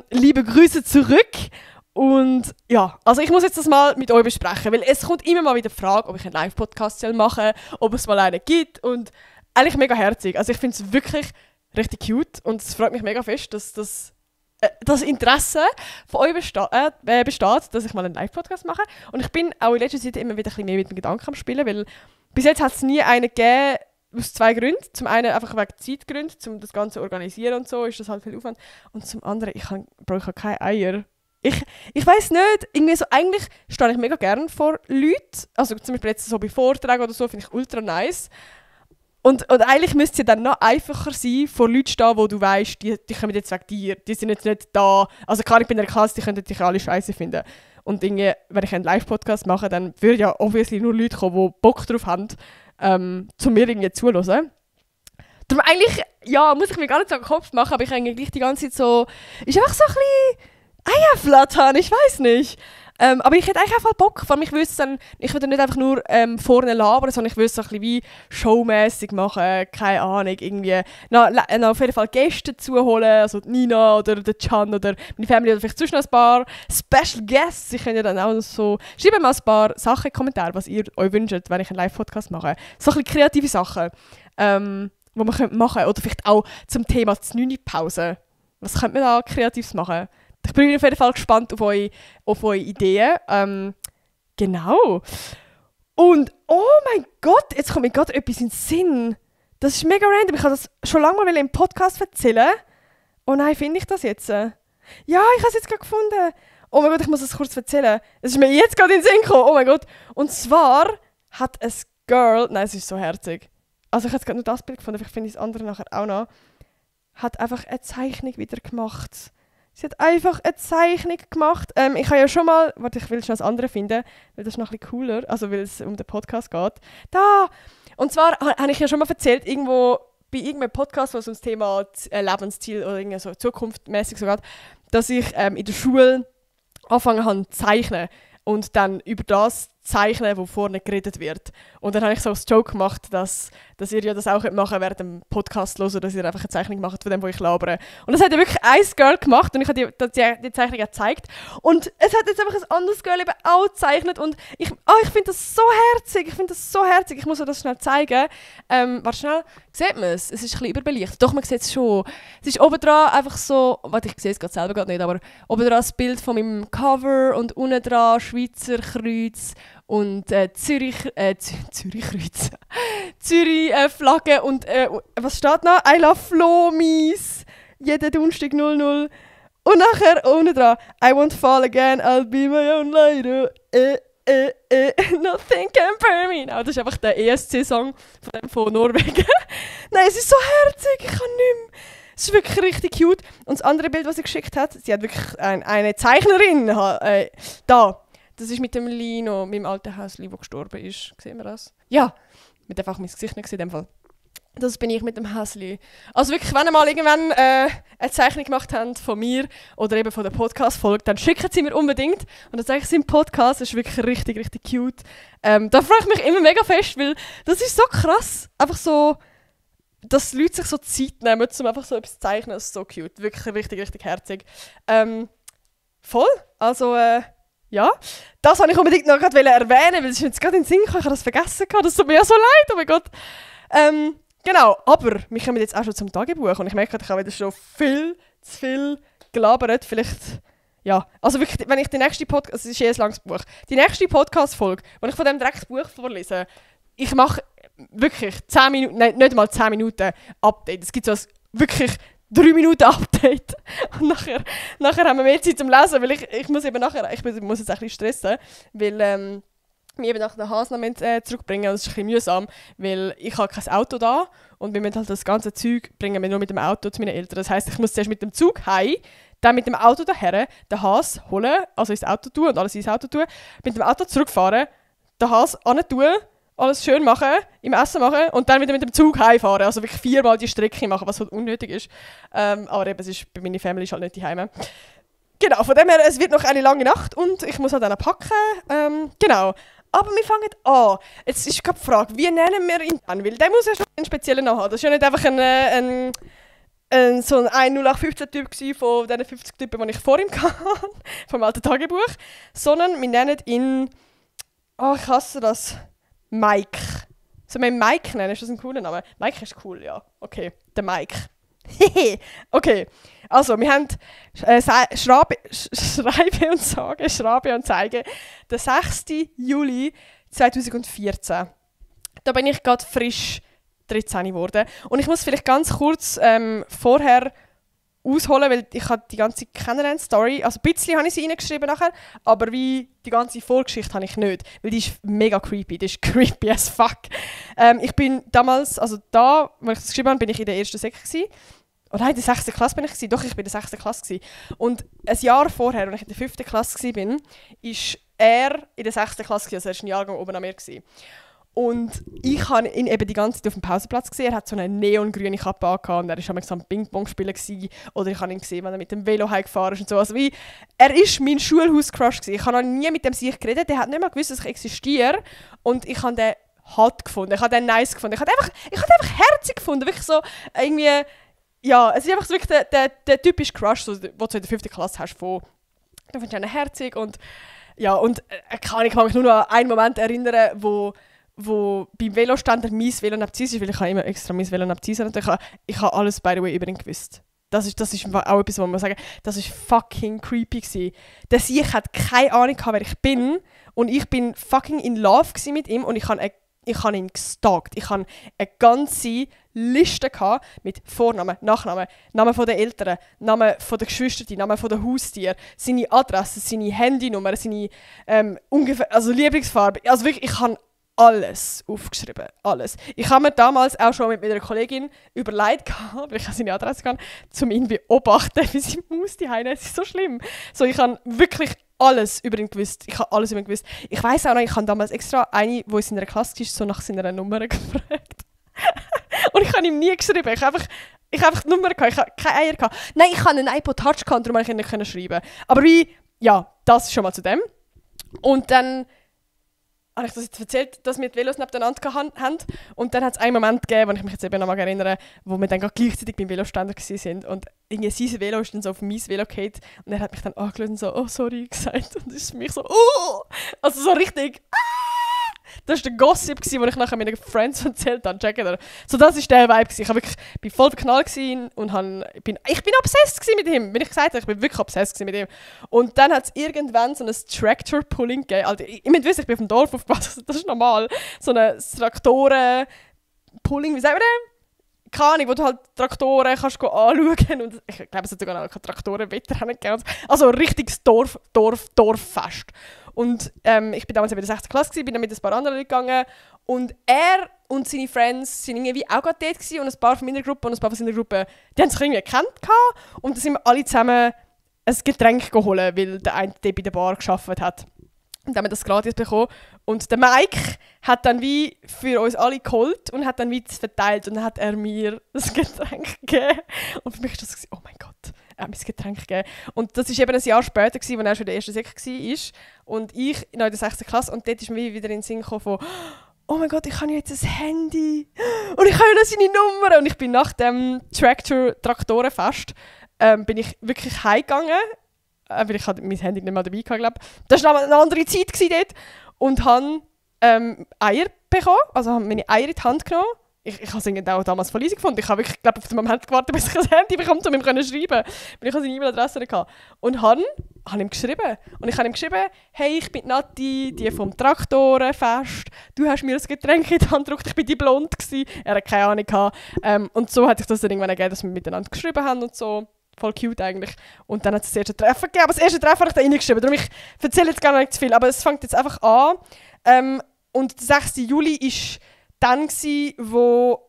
Liebe Grüße zurück. Und ja, also ich muss jetzt das mal mit euch besprechen, weil es kommt immer mal wieder die Frage, ob ich einen Live-Podcast machen soll, ob es mal einen gibt und eigentlich mega herzig. Also ich finde es wirklich richtig cute und es freut mich mega fest, dass das Interesse von euch besteht, dass ich mal einen Live-Podcast mache. Und ich bin auch in letzter Zeit immer wieder ein bisschen mehr mit dem Gedanken am Spielen, weil bis jetzt hat es nie einen gegeben, aus 2 Gründen. Zum einen einfach wegen Zeitgründen, um das Ganze zu organisieren und so, ist das halt viel Aufwand. Und zum anderen, ich habe keine Eier, Ich weiss nicht, irgendwie so, eigentlich stehe ich mega gerne vor Leuten. Also zum Beispiel jetzt so bei Vorträgen oder so, finde ich ultra nice. Und eigentlich müsste es ja dann noch einfacher sein, vor Leuten zu stehen, wo du weißt, die kommen jetzt wegen dir. Die sind jetzt nicht da. Also klar, ich bin in der Klasse, die könnten dich alle scheiße finden. Und irgendwie, wenn ich einen Live-Podcast mache, dann würden ja obviously nur Leute kommen, die Bock drauf haben, zu mir irgendwie zuhören. Darum eigentlich, ja, muss ich mir gar nicht so einen Kopf machen, aber ich eigentlich die ganze Zeit so, ist einfach so ein bisschen Eierflattern, ich weiß nicht. Aber ich hätte eigentlich einfach Bock, vor allem ich würde nicht einfach nur vorne labern, sondern ich würde es so ein bisschen wie showmäßig machen, keine Ahnung, irgendwie noch auf jeden Fall Gäste dazu holen, also Nina oder der Can oder meine Family oder vielleicht sonst noch ein paar Special Guests. Ich könnte ja dann auch noch so, schreibt mal ein paar Sachen in die Kommentare, was ihr euch wünscht, wenn ich einen Live-Podcast mache. So ein bisschen kreative Sachen, die man machen könnte. Oder vielleicht auch zum Thema 9-Pause. Was könnte man da Kreatives machen? Ich bin auf jeden Fall gespannt auf eure Ideen. Genau. Und, oh mein Gott, jetzt kommt mir gerade etwas in den Sinn. Das ist mega random. Ich wollte das schon lange mal im Podcast erzählen. Oh nein, finde ich das jetzt? Ja, ich habe es jetzt gerade gefunden. Oh mein Gott, ich muss es kurz erzählen. Es ist mir jetzt gerade in den Sinn gekommen. Oh mein Gott. Und zwar hat ein Girl, nein, es ist so herzig. Also ich habe jetzt gerade nur das Bild gefunden, vielleicht finde ich das andere nachher auch noch. Hat einfach eine Zeichnung wieder gemacht. Sie hat einfach eine Zeichnung gemacht. Ich habe ja schon mal, warte, ich will schon das andere finden, weil das ist noch ein bisschen cooler, also weil es um den Podcast geht. Da! Und zwar habe ich ja schon mal erzählt, irgendwo bei irgendeinem Podcast, wo es um das Thema Lebensziel oder irgendwie so zukunftsmäßig so geht, dass ich in der Schule angefangen habe zu zeichnen und dann über das zeichnen, wo vorne geredet wird. Und dann habe ich so als Joke gemacht, dass ihr ja das auch machen könnt während dem Podcast hören, dass ihr einfach eine Zeichnung macht von dem, wo ich labere. Und das hat ja wirklich ein Girl gemacht und ich habe die Zeichnung gezeigt. Und es hat jetzt einfach ein anderes Girl eben auch gezeichnet und ich finde das so herzig. Ich muss euch das schnell zeigen. Warte schnell. Sieht man es? Es ist ein bisschen überbelichtet. Doch, man sieht es schon. Es ist oben dran einfach so, warte, ich sehe es gerade selber gerade nicht, aber oben dran das Bild von meinem Cover und unten dran Schweizer Kreuz und Zürich-Kreuz. Zürich-Flagge und was steht noch? I love Flomis. Jeden Donnerstag 00. Und nachher unten dran I won't fall again, I'll be my own leader. Nothing can burn me. No, das ist einfach der ESC-Song von Norwegen. Nein, es ist so herzig, ich kann nicht mehr. Es ist wirklich richtig cute. Und das andere Bild, was sie geschickt hat, sie hat wirklich eine Zeichnerin. Da. Das ist mit dem Lino, meinem alten Häusli, der gestorben ist. Sehen wir das? Ja, mit einfach mein Gesicht nicht gesehen, in dem Fall. Das bin ich mit dem Häusli. Also wirklich, wenn ihr mal irgendwann eine Zeichnung gemacht habt von mir oder eben von der Podcast-Folge, dann schickt sie mir unbedingt. Und dann sage ich es im Podcast, das ist wirklich richtig, richtig cute. Da freue ich mich immer mega fest, weil das ist so krass. Einfach so, dass Leute sich so Zeit nehmen, um einfach so etwas zu zeichnen. Das ist so cute. Wirklich richtig, richtig herzig. Voll. Also, ja, das wollte ich unbedingt noch gerade erwähnen, weil es ist jetzt gerade in den Sinn gekommen, ich habe das vergessen. Das tut mir ja so leid, oh mein Gott. Genau, aber wir kommen jetzt auch schon zum Tagebuch und ich merke, ich habe wieder schon viel zu viel gelabert. Vielleicht, ja, also wirklich, wenn ich die nächste Podcast, es ist ein langes Buch, die nächste Podcast-Folge, wenn ich von dem direkt Buch vorlese, ich mache wirklich 10 Minuten, nein, nicht mal 10 Minuten Update. Es gibt so ein wirklich 3 Minuten Update. Und nachher haben wir mehr Zeit zum Lesen, weil ich muss eben nachher, ich muss jetzt ein bisschen stressen, weil wir eben nach der Hausnahme zurückbringen und das ist ein bisschen mühsam, weil ich habe kein Auto da und wir müssen halt das ganze Zeug bringen wir nur mit dem Auto zu meinen Eltern. Das heisst, ich muss zuerst mit dem Zug heim, dann mit dem Auto daher, den Has holen, also ins Auto tun und alles ins Auto tun, mit dem Auto zurückfahren, den Has tun, alles schön machen, im Essen machen und dann wieder mit dem Zug heimfahren. Also wirklich 4-mal die Strecke machen, was halt unnötig ist. Aber eben, es ist, bei meiner Family ist halt nicht daheim. Genau, von dem her, es wird noch eine lange Nacht und ich muss halt dann packen. Genau. Aber wir fangen an. Jetzt ist gerade die Frage, wie nennen wir ihn dann? Weil der muss ja schon einen speziellen Namen haben. Das ist ja nicht einfach so ein 0815-Typ von diesen 50 Typen, die ich vor ihm hatte, vom alten Tagebuch. Sondern wir nennen ihn, ich hasse das, Mike. Sollen wir ihn Mike nennen? Ist das ein cooler Name? Mike ist cool, ja. Okay, der Mike. Okay, also wir haben Schreibe und Zeige, den 6. Juli 2014. Da bin ich gerade frisch 13 geworden. Und ich muss vielleicht ganz kurz vorher ausholen, weil ich habe die ganze Kennenlern-Story, also ein bisschen habe ich sie reingeschrieben nachher, aber wie die ganze Vorgeschichte habe ich nicht, weil die ist mega creepy, die ist creepy as fuck. Ich bin damals, also da, als ich das geschrieben habe, bin ich in der ersten Sek gewesen. Oh nein, in der 6. Klasse bin ich gewesen. Doch, ich bin in der 6. Klasse gewesen. Und ein Jahr vorher, als ich in der 5. Klasse war, war er in der 6. Klasse gewesen, also er war ein Jahrgang oben an mir gewesen. Und ich habe ihn eben die ganze Zeit auf dem Pausenplatz gesehen. Er hat so eine neongrüne Kappe angehabt und er war am Ping-Pong spielen gewesen. Oder ich habe ihn gesehen, wenn er mit dem Velo heimgefahren ist und so. Also wie, er war mein Schulhaus-Crush gewesen. Ich habe noch nie mit dem sich geredet. Der hat nicht mal gewusst, dass ich existiere. Und ich habe den hot gefunden. Ich habe den nice gefunden. Ich habe einfach herzig gefunden. Wirklich so irgendwie... Ja, es ist einfach so wirklich der typische Crush, so, den du in der 5. Klasse hast. Du findest ihn herzig und... Ja, und ich kann mich nur noch an einen Moment erinnern, wo beim Veloständer mein Velo neben ist, weil ich habe immer extra mein Velo neben und ich habe alles, by the way, über ihn gewusst. Das ist auch etwas, wo man sagen das war fucking creepy gewesen. Der Sieg hat keine Ahnung gehabt, wer ich bin und ich bin fucking in love mit ihm und ich habe ihn gestalkt. Ich hatte eine ganze Liste mit Vornamen, Nachnamen, Namen der Eltern, Namen der Geschwister, Namen der Haustiere, seine Adresse, seine Handynummer, seine Lieblingsfarbe. Also wirklich, ich habe alles aufgeschrieben. Alles. Ich habe mir damals auch schon mit meiner Kollegin überlegt, weil ich seine Adresse kann, um ihn zu beobachten, wie sie Maus die Heine. Es ist so schlimm. So, ich habe wirklich alles über ihn gewusst. Ich habe alles über ihn gewusst. Ich weiss auch noch, ich habe damals extra eine, die in seiner Klasse ist, so nach seiner Nummer gefragt. Und ich habe ihm nie geschrieben. Ich habe einfach die Nummer gehabt. Ich habe keine Eier gehabt. Nein, ich hatte einen iPod Touch gehabt, darum konnte ich ihn nicht schreiben. Aber das ist schon mal zu dem. Und dann habe ich das jetzt erzählt, dass wir die Velos nebeneinander haben. Und dann hat es einen Moment gegeben, wo ich mich jetzt eben noch mal erinnere, wo wir dann gleichzeitig beim Veloständer waren. Und irgendwie sein Velo ist dann so auf mein Velo gefallen. Und er hat mich dann angeschaut und so, oh, sorry, gesagt. Und das ist für mich so, oh! Also so richtig, Das war der Gossip, den ich nachher meinen Friends erzählt habe. So, das war der Vibe. Ich war voll verknallt und ich bin obsessed mit ihm. Wenn ich gesagt habe, ich bin wirklich obsessed mit ihm. Und dann hat es irgendwann so ein Tractor-Pulling gegeben. Also, ich wissen, ich bin auf dem Dorf aufgewachsen, das ist normal. So ein Traktoren-Pulling, wie sagen wir das? Keine Ahnung, wo du halt Traktoren kannst anschauen und ich glaube, es hat sogar noch Traktorenwetter gegeben. Also ein richtiges Dorffest. Und ich bin damals in der 6. Klasse, bin dann mit ein paar anderen Leuten gegangen und er und seine Friends waren irgendwie auch gerade dort gewesen, und ein paar von meiner Gruppe und ein paar von seiner Gruppe, die haben sich irgendwie gekannt und dann sind wir alle zusammen ein Getränk geholt, weil der eine dort bei der Bar gearbeitet hat. Und dann haben wir das gratis bekommen. Und der Mike hat dann wie für uns alle geholt und hat dann wie das verteilt. Und dann hat er mir das Getränk gegeben. Und für mich war das, oh mein Gott, er hat mir das Getränk gegeben. Und das war eben ein Jahr später, als er schon in der ersten Sek war. Und ich noch in der 6. Klasse. Und dort ist mir wieder in den Sinn gekommen von, oh mein Gott, ich habe jetzt ein Handy. Und ich habe ja noch seine Nummer. Und ich bin nach dem Traktorenfest bin ich wirklich heimgegangen. Weil ich mein Handy nicht mehr dabei hatte, glaube ich. Das war eine andere Zeit dort. Und habe Eier bekommen, also habe meine Eier in die Hand genommen. Ich habe es auch damals voll easy gefunden. Ich habe wirklich, glaube auf den Moment gewartet, bis ich ein Handy bekomme, um ihm zu schreiben. Weil ich seine E-Mail-Adresse nicht hatte. Und habe ihm geschrieben. Und ich habe ihm geschrieben, hey, ich bin Nati, die vom Traktorenfest. Du hast mir ein Getränk in die Hand gedrückt, ich war die blond gewesen. Er hatte keine Ahnung gehabt. Und so hat sich das dann irgendwann ergeben, dass wir miteinander geschrieben haben und so. Voll cute eigentlich. Und dann hat es das erste Treffen gegeben. Aber das erste Treffen habe ich da reingeschrieben. Darum ich erzähle jetzt gar nicht zu viel. Aber es fängt jetzt einfach an. Und der 6. Juli war dann, wo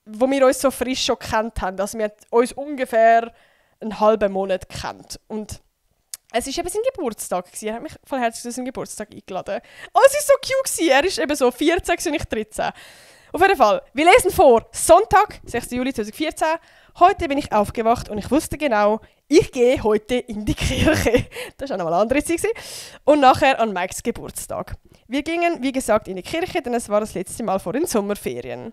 wir uns so frisch schon gekannt haben. Also wir haben uns ungefähr einen halben Monat gekannt. Und es war eben sein Geburtstag. Er hat mich voll herzlich zu seinem Geburtstag eingeladen. Oh, es war so cute. Er war eben so 14 und ich 13. Auf jeden Fall, wir lesen vor. Sonntag, 6. Juli 2014. Heute bin ich aufgewacht und ich wusste genau, ich gehe heute in die Kirche. Das war auch noch mal eine andere Zeit. Und nachher an Mikes Geburtstag. Wir gingen, wie gesagt, in die Kirche, denn es war das letzte Mal vor den Sommerferien.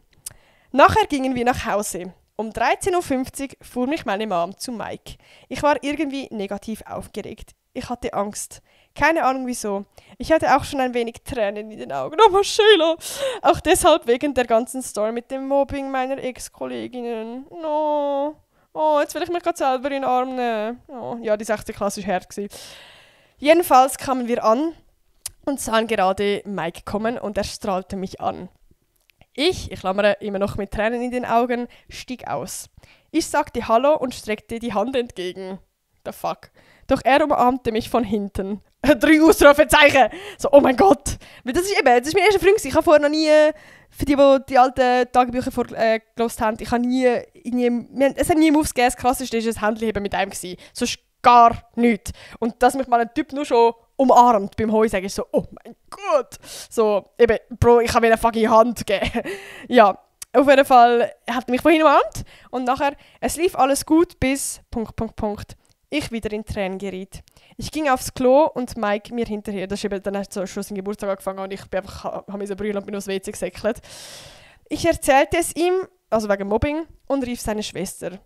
Nachher gingen wir nach Hause. Um 13.50 Uhr fuhr mich meine Mom zu Mike. Ich war irgendwie negativ aufgeregt. Ich hatte Angst. Keine Ahnung wieso. Ich hatte auch schon ein wenig Tränen in den Augen. Oh, Sheila! Auch deshalb wegen der ganzen Story mit dem Mobbing meiner Ex-Kolleginnen. Oh, jetzt will ich mich gerade selber in den Arm nehmen. Oh, ja, die 6. Klasse war hart. Jedenfalls kamen wir an und sahen gerade Mike kommen und er strahlte mich an. Ich klammere immer noch mit Tränen in den Augen, stieg aus. Ich sagte Hallo und streckte die Hand entgegen. The fuck. Doch er umarmte mich von hinten. 3 Ausrufezeichen! So, oh mein Gott! Weil das ist mein erster Freund. Ich habe vorher noch nie, für die alten Tagebücher vorgelesen haben, es hat nie Moves gegeben. Das Krasseste war das Händchen mit einem. Sonst gar nichts. Und dass mich mal ein Typ nur schon umarmt beim Heu sagen, ist so, oh mein Gott! So, eben, Bro, ich habe mir eine fucking Hand geben. Ja, auf jeden Fall hat er mich vorhin umarmt. Und nachher, es lief alles gut bis... ich wieder in Tränen geriet. Ich ging aufs Klo und Mike mir hinterher. Das ist eben, dann hat so schon sein Geburtstag angefangen und ich habe mich so brüllen und bin aufs WC gesäckelt. Ich erzählte es ihm, also wegen Mobbing, und rief seine Schwester.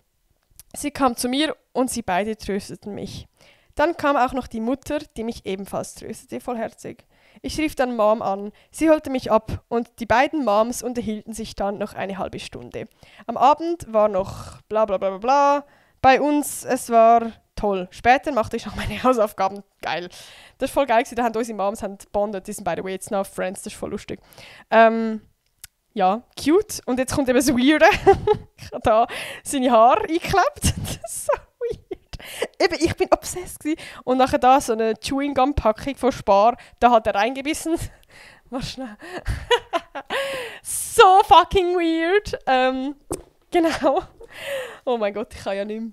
Sie kam zu mir und sie beide trösteten mich. Dann kam auch noch die Mutter, die mich ebenfalls tröstete, vollherzig. Ich rief dann Mom an. Sie holte mich ab und die beiden Moms unterhielten sich dann noch eine halbe Stunde. Am Abend war noch bla bla bla bla bla. Bei uns, es war toll. Später machte ich noch meine Hausaufgaben. Geil. Das war voll geil. Da haben unsere Moms gebondet. Die sind, by the way, jetzt noch Friends. Das ist voll lustig. Ja, cute. Und jetzt kommt eben das Weirde. Ich habe da seine Haare eingeklebt. Das ist so weird. Eben, ich bin obsessed gewesen. Und nachher da so eine Chewing-Gum-Packung von Spar. Da hat er reingebissen. Warte schnell. So fucking weird. Genau. Oh mein Gott, ich kann ja nicht mehr.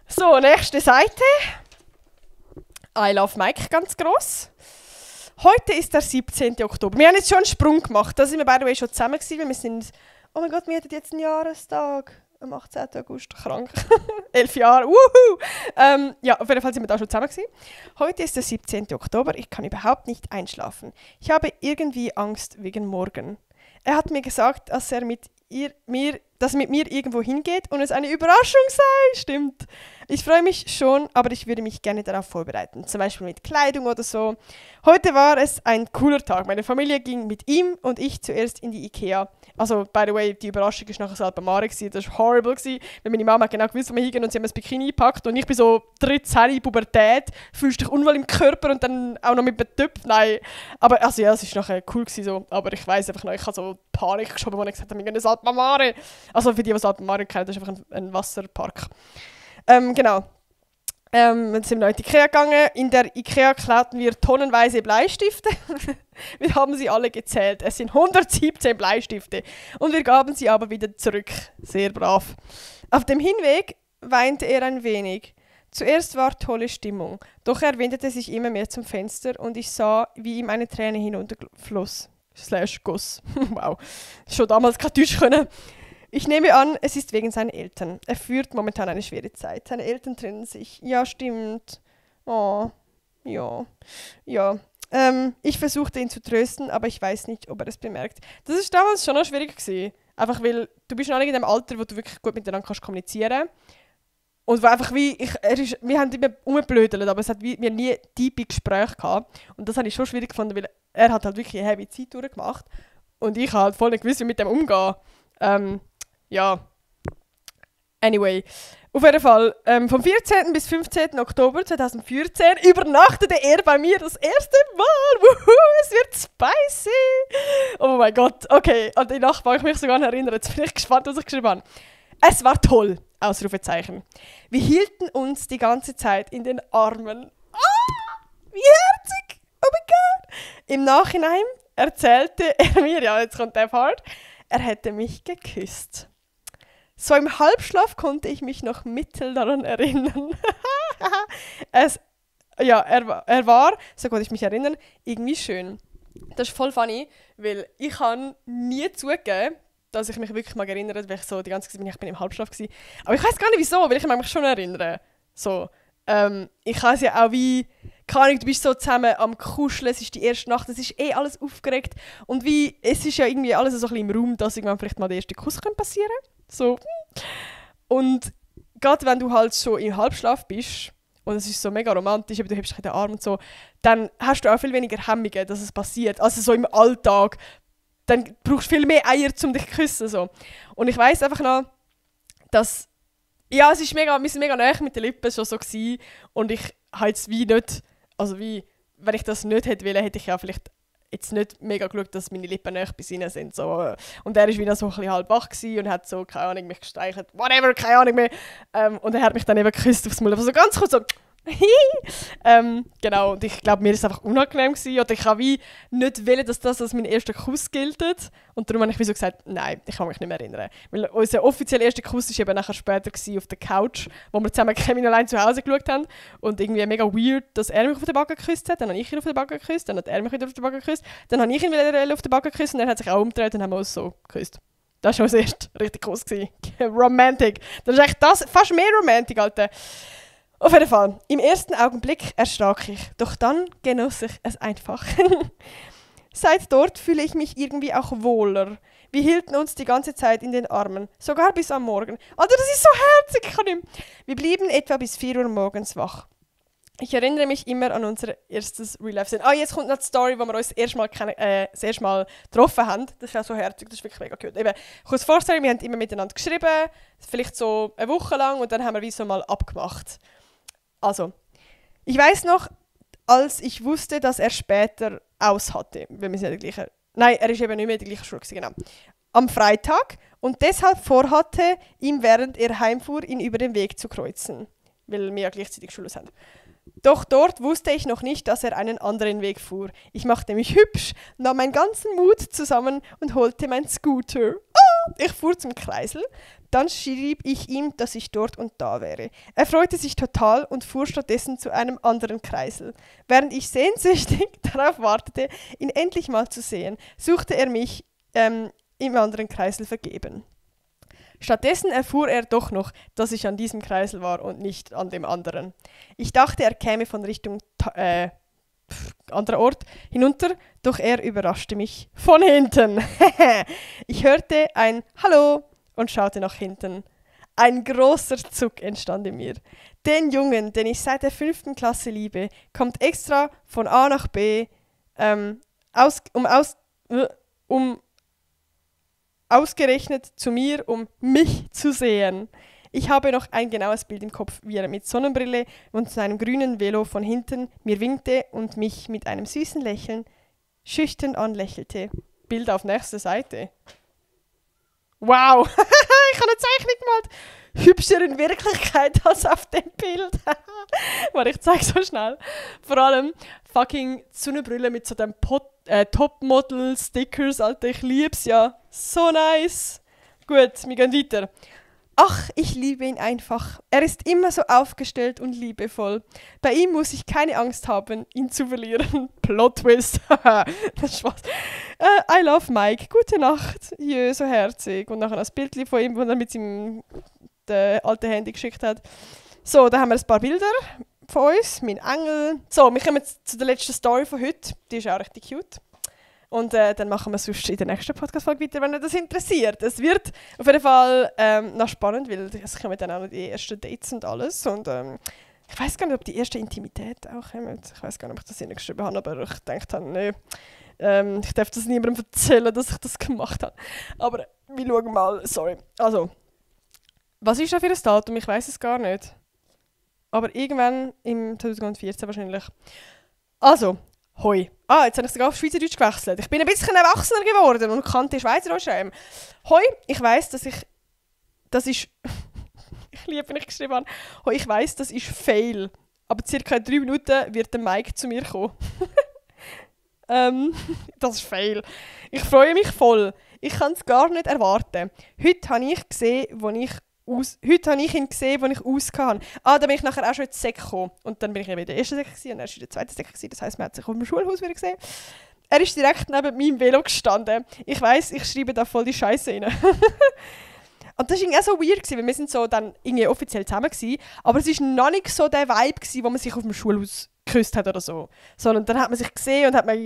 So, nächste Seite. I love Mike ganz gross. Heute ist der 17. Oktober. Wir haben jetzt schon einen Sprung gemacht. Da sind wir beide schon zusammen gewesen, weil wir sind... Oh mein Gott, wir hatten jetzt einen Jahrestag. Am 18. August. Krank. 11 Jahre. Wuhu! Ja, auf jeden Fall sind wir da schon zusammen gewesen. Heute ist der 17. Oktober. Ich kann überhaupt nicht einschlafen. Ich habe irgendwie Angst wegen morgen. Er hat mir gesagt, dass er mit mir irgendwo hingeht und es eine Überraschung sei. Stimmt. Ich freue mich schon, aber ich würde mich gerne darauf vorbereiten. Zum Beispiel mit Kleidung oder so. Heute war es ein cooler Tag. Meine Familie ging mit ihm und ich zuerst in die Ikea. Also, by the way, die Überraschung war nachher Alpamare. Das war horrible. Weil meine Mama hat genau gewusst, wo wir hingehen und sie haben ein Bikini gepackt. Und ich bin so 13, Pubertät, fühlst dich unwohl im Körper und dann auch noch mit einem Typ. Nein. Aber also ja, es war nachher cool gewesen, so. Aber ich weiss einfach noch, ich habe so Panik geschoben, als ich gesagt habe, wir gehen ins Alpamare. Also für die, die Alpamare kennen, das ist einfach ein Wasserpark. Genau. Dann sind wir noch in die Ikea gegangen. In der Ikea klauten wir tonnenweise Bleistifte. Wir haben sie alle gezählt. Es sind 117 Bleistifte. Und wir gaben sie aber wieder zurück. Sehr brav. Auf dem Hinweg weinte er ein wenig. Zuerst war tolle Stimmung. Doch er wendete sich immer mehr zum Fenster und ich sah, wie ihm eine Träne hinunterfloss. /Guss. Wow. Schon damals kein Deutsch können. Ich nehme an, es ist wegen seinen Eltern. Er führt momentan eine schwere Zeit. Seine Eltern trennen sich. Ja, stimmt. Oh, ja. Ja. Ich versuchte ihn zu trösten, aber ich weiß nicht, ob er es bemerkt. Das ist damals schon noch schwierig gewesen. Einfach weil du bist noch nicht in dem Alter, wo du wirklich gut miteinander kannst kommunizieren. Und wo einfach wie, wir haben immer rumgeblödelt, aber es hat wir nie tiefe Gespräche gehabt. Und das habe ich schon schwierig gefunden, weil er hat halt wirklich eine heavy Zeit durchgemacht. Und ich habe halt voll nicht gewusst, wie mit dem umgehen. Ja. Anyway. Auf jeden Fall, vom 14. bis 15. Oktober 2014 übernachtete er bei mir das erste Mal. Wuhu, es wird spicy. Oh mein Gott. Okay, an die Nacht mag ich mich sogar noch erinnern. Jetzt bin ich gespannt, was ich geschrieben habe. Es war toll. Ausrufezeichen. Wir hielten uns die ganze Zeit in den Armen. Oh, wie herzig. Oh mein Gott. Im Nachhinein erzählte er mir, ja, jetzt kommt der Part, er hätte mich geküsst. So im Halbschlaf konnte ich mich noch mittel daran erinnern. Er war, so konnte ich mich erinnern, irgendwie schön. Das ist voll funny, weil ich kann nie zugeben, dass ich mich wirklich mal erinnere, weil ich so die ganze Zeit ich bin im Halbschlaf war. Aber ich weiß gar nicht wieso, weil ich mich schon erinnere. So, ich kann es ja auch wie, keine Ahnung, du bist so zusammen am Kuscheln, es ist die erste Nacht, es ist alles aufgeregt und wie, es ist ja irgendwie alles so ein bisschen im Raum, dass irgendwann vielleicht mal der erste Kuss passieren könnte. So. Und gerade wenn du halt so im Halbschlaf bist und es ist so mega romantisch, aber du hebst dich in den Arm und so, dann hast du auch viel weniger Hemmungen, dass es passiert. Also so im Alltag, dann brauchst du viel mehr Eier, um dich zu küssen. So. Und ich weiss einfach noch, dass, ja, wir sind mega nahe mit den Lippen schon so gewesen, und ich habe jetzt wie nicht, also wie, wenn ich das nicht hätte wollen, hätte ich ja vielleicht jetzt nicht mega geschaut, dass meine Lippen nicht bei ihnen sind. So. Und er war wieder so ein bisschen halb wach und hat so, keine Ahnung, mich gestreichelt, whatever, keine Ahnung mehr. Und er hat mich dann eben geküsst aufs Maul. Also ganz kurz so, genau, und ich glaube, mir war es einfach unangenehm gewesen, oder ich habe wie nicht wollen, dass das als mein erster Kuss gilt. Und darum habe ich wie so gesagt, nein, ich kann mich nicht mehr erinnern. Weil unser offizieller erster Kuss war eben nachher später auf der Couch, wo wir zusammen Kevin allein zu Hause geschaut haben. Und irgendwie mega weird, dass er mich auf den Backen geküsst hat, dann habe ich ihn auf den Backen geküsst, dann hat er mich wieder auf den Backen geküsst, dann habe ich ihn wieder auf den Backen geküsst und er hat sich auch umgedreht und haben wir uns so geküsst. Das war schon das erste richtig Kuss gewesen. Romantic. Das ist echt das, fast mehr Romantik, Alter. Auf jeden Fall, im ersten Augenblick erschrak ich, doch dann genoss ich es einfach. Seit dort fühle ich mich irgendwie auch wohler. Wir hielten uns die ganze Zeit in den Armen, sogar bis am Morgen. Alter, das ist so herzig, ich kann nicht mehr. Wir blieben etwa bis 4 Uhr morgens wach. Ich erinnere mich immer an unser erstes Real-Life-Szene. Jetzt kommt noch die Story, wo wir uns das erste Mal getroffen haben. Das ist auch so herzig, das ist wirklich mega cute. Eben, kurz vorstellen, wir haben immer miteinander geschrieben, vielleicht so eine Woche lang, und dann haben wir wie so mal abgemacht. Also, ich weiß noch, als ich wusste, dass er später aus hatte. Weil wir sind ja die gleiche. Nein, er ist eben nicht mehr in der gleichen Schule, genau. Am Freitag und deshalb vorhatte, ihm während er heimfuhr, ihn über den Weg zu kreuzen. Weil wir ja gleichzeitig Schule haben. Doch dort wusste ich noch nicht, dass er einen anderen Weg fuhr. Ich machte mich hübsch, nahm meinen ganzen Mut zusammen und holte meinen Scooter. Ich fuhr zum Kreisel. Dann schrieb ich ihm, dass ich dort und da wäre. Er freute sich total und fuhr stattdessen zu einem anderen Kreisel. Während ich sehnsüchtig darauf wartete, ihn endlich mal zu sehen, suchte er mich im anderen Kreisel vergeben. Stattdessen erfuhr er doch noch, dass ich an diesem Kreisel war und nicht an dem anderen. Ich dachte, er käme von Richtung anderer Ort hinunter, doch er überraschte mich von hinten. Ich hörte ein Hallo und schaute nach hinten. Ein großer Zuck entstand in mir. Den Jungen, den ich seit der 5. Klasse liebe, kommt extra von A nach B, ausgerechnet zu mir, um mich zu sehen. Ich habe noch ein genaues Bild im Kopf, wie er mit Sonnenbrille und seinem grünen Velo von hinten mir winkte und mich mit einem süßen Lächeln schüchtern anlächelte. Bild auf nächster Seite. Wow, ich habe eine Zeichnung gemalt. Hübscher in Wirklichkeit als auf dem Bild. Warte, ich zeige so schnell. Vor allem fucking Sonnenbrille mit so dem Topmodel-Stickers, Alter, ich lieb's ja. So nice. Gut, wir gehen weiter. Ach, ich liebe ihn einfach. Er ist immer so aufgestellt und liebevoll. Bei ihm muss ich keine Angst haben, ihn zu verlieren. Plot Twist. Das ist Spaß. I love Mike. Gute Nacht. Jö, so herzig. Und nachher ein Bild von ihm, das er mit seinem alten Handy geschickt hat. So, da haben wir ein paar Bilder von uns. Mein Engel. So, wir kommen zu der letzten Story von heute. Die ist auch richtig cute. Und dann machen wir sonst in der nächsten Podcast-Folge weiter, wenn euch das interessiert. Es wird auf jeden Fall noch spannend, weil es kommen dann auch noch die ersten Dates und alles. Und ich weiß gar nicht, ob die erste Intimität auch kommen. Ich weiß gar nicht, ob ich das hingeschrieben habe, aber ich denke dann, nee, ich darf das niemandem erzählen, dass ich das gemacht habe. Aber wir schauen mal, sorry. Also, was ist da für ein Datum? Ich weiß es gar nicht. Aber irgendwann im 2014 wahrscheinlich. Also, hoi. Jetzt habe ich sogar auf Schweizerdeutsch gewechselt. Ich bin ein bisschen erwachsener geworden und kann die Schweizerdeutsch schreiben. Hoi, ich weiss, das ist... ich liebe, wenn ich geschrieben habe. Hoi, ich weiss, das ist Fail. Aber circa 3 Minuten wird der Mike zu mir kommen. Das ist Fail. Ich freue mich voll. Ich kann es gar nicht erwarten. Heute habe ich ihn gesehen, als ich ausgehauen habe. Da bin ich nachher auch schon in die Sek gekommen. Und dann bin ich eben in der ersten Sek und er war in der zweiten Sek. Das heisst, man hat sich auf dem Schulhaus wieder gesehen. Er ist direkt neben meinem Velo gestanden. Ich weiss, ich schreibe da voll die Scheiße rein. Und das war irgendwie auch so weird, weil wir sind so dann irgendwie offiziell zusammen gewesen, aber es war noch nicht so der Vibe gewesen, wo man sich auf dem Schulhaus geküsst hat oder so. Sondern dann hat man sich gesehen und hat man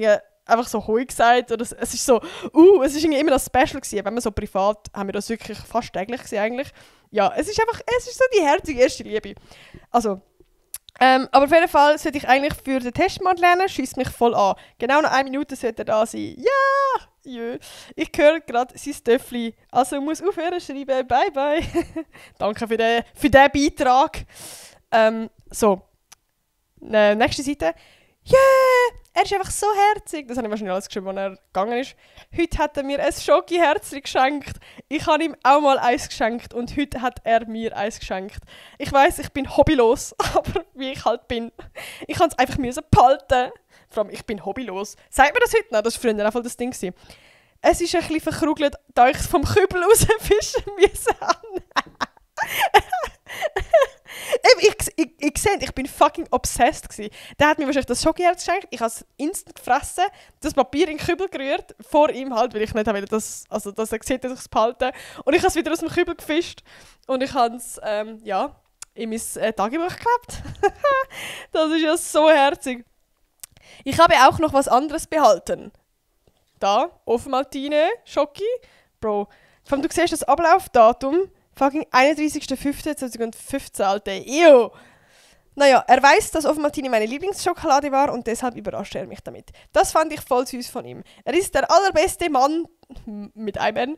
einfach so «Hoi» gesagt. Oder es ist so, es ist irgendwie immer noch special gewesen. Wenn man so privat, haben wir das wirklich fast täglich gesehen eigentlich. Ja, es ist so die herzige erste Liebe. Also, aber auf jeden Fall sollte ich eigentlich für den Testmann lernen, schiesst mich voll an. Genau nach 1 Minute sollte er da sein. Ja! Jö. Ich höre gerade sein Töffli. Also muss aufhören schreiben. Bye, bye. Danke für den Beitrag. So. Nächste Seite. Yeah! Er ist einfach so herzig. Das habe ich wahrscheinlich alles geschrieben, als er gegangen ist. Heute hat er mir ein Schoki-Herzchen geschenkt. Ich habe ihm auch mal eins geschenkt und heute hat er mir eins geschenkt. Ich weiss, ich bin hobbylos, aber wie ich halt bin. Ich kann es einfach behalten. Vor allem, ich bin hobbylos. Sagt mir das heute noch? Das war früher einfach das Ding. Es ist ein bisschen verkrugelt, da ich es vom Kübel rausfischen musste. Ich sehe, ich bin fucking obsessed gewesen. Der hat mir wahrscheinlich das Schokiherz geschenkt. Ich habe es instant gefressen, das Papier in den Kübel gerührt, vor ihm halt, weil ich nicht wollte, dass er sieht, dass ich es behalte. Und ich habe es wieder aus dem Kübel gefischt und ich habe es, in mein Tagebuch geklebt. Das ist ja so herzig. Ich habe auch noch was anderes behalten. Da, Ofenmaltine, Schoki. Bro, vor allem, du siehst das Ablaufdatum. Fucking 31.05.2015, Alter. Ew. Naja, er weiss, dass Ofenmaltine meine Lieblingsschokolade war und deshalb überrascht er mich damit. Das fand ich voll süß von ihm. Er ist der allerbeste Mann, mit einem N,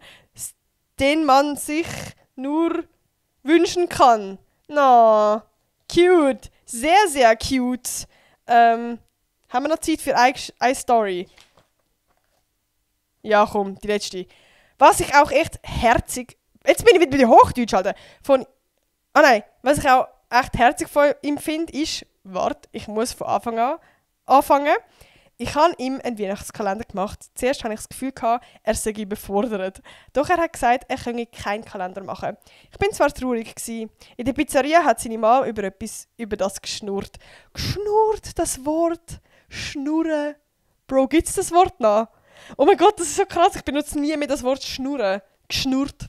den man sich nur wünschen kann. Na, cute. Sehr, sehr cute. Haben wir noch Zeit für eine Story? Ja, komm, die letzte. Was ich auch echt herzig... Jetzt bin ich wieder bei den Hochdeutsch, Alter. Was ich auch echt herzig von ihm finde, ist... Warte, ich muss von Anfang an anfangen. Ich habe ihm einen Weihnachtskalender gemacht. Zuerst hatte ich das Gefühl, er sei überfordert. Doch er hat gesagt, er könne keinen Kalender machen. Ich bin zwar traurig gewesen. In der Pizzeria hat seine Mama über das geschnurrt. Geschnurrt, das Wort. Schnurren. Bro, gibt es das Wort noch? Oh mein Gott, das ist so krass. Ich benutze nie mehr das Wort schnurren. Geschnurrt.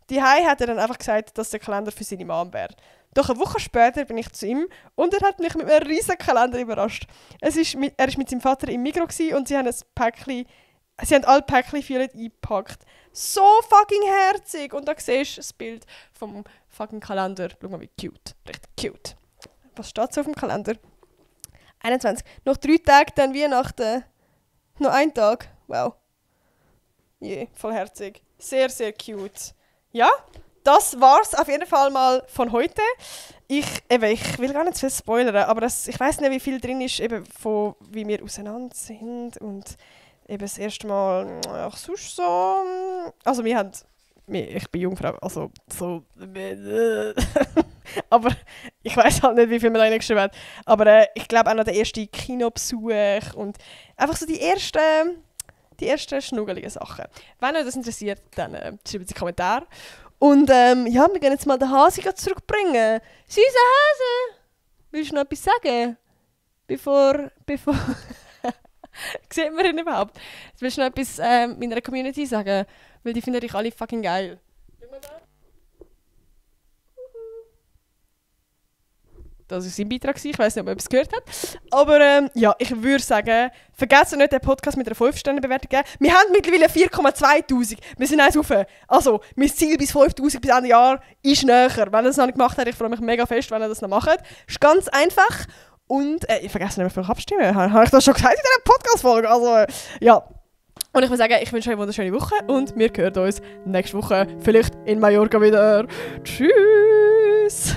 Die hat er dann einfach gesagt, dass der Kalender für seine Mama wäre. Doch eine Woche später bin ich zu ihm und er hat mich mit einem riesen Kalender überrascht. Er war mit seinem Vater im Migros und sie haben alle Päckchen violett eingepackt. So fucking herzig! Und da siehst du das Bild vom fucking Kalender. Schau mal, wie cute. Richtig cute. Was steht so auf dem Kalender? 21. Noch 3 Tage, dann Weihnachten. Noch 1 Tag. Wow. Voll herzig. Sehr, sehr cute. Ja, das war's auf jeden Fall mal von heute. Ich will gar nicht zu viel spoilern, aber ich weiss nicht, wie viel drin ist, eben von wie wir auseinander sind und eben das erste Mal, sonst so. Also ich bin Jungfrau, also so. Aber ich weiss halt nicht, wie viel man da reingeschrieben hat. Aber ich glaube auch noch der erste Kinobesuch und einfach so die ersten schnuggeligen Sachen. Wenn euch das interessiert, dann schreibt es in die Kommentare. Und wir gehen jetzt mal den Hase zurückbringen. Süßer Hase! Willst du noch etwas sagen? Bevor... Sieht man ihn überhaupt? Willst du noch etwas meiner Community sagen? Weil die finden dich alle fucking geil. Schau mal da. Das war sein Beitrag. Ich weiss nicht, ob man etwas gehört hat. Aber ich würde sagen, vergesst nicht, den Podcast mit einer 5-Sterne-Bewertung zu geben. Wir haben mittlerweile 4.200. Wir sind eins rauf. Also, mein Ziel bis 5'000 bis Ende Jahr ist näher. Wenn ihr das noch nicht gemacht habt, ich freue mich mega fest, wenn ihr das noch macht. Ist ganz einfach. Und ich vergesse nicht, mehr abstimmen. Habe ich das schon gesagt in dieser Podcast-Folge? Also, ja. Und ich würde sagen, ich wünsche euch eine wunderschöne Woche und wir hören uns nächste Woche vielleicht in Mallorca wieder. Tschüss!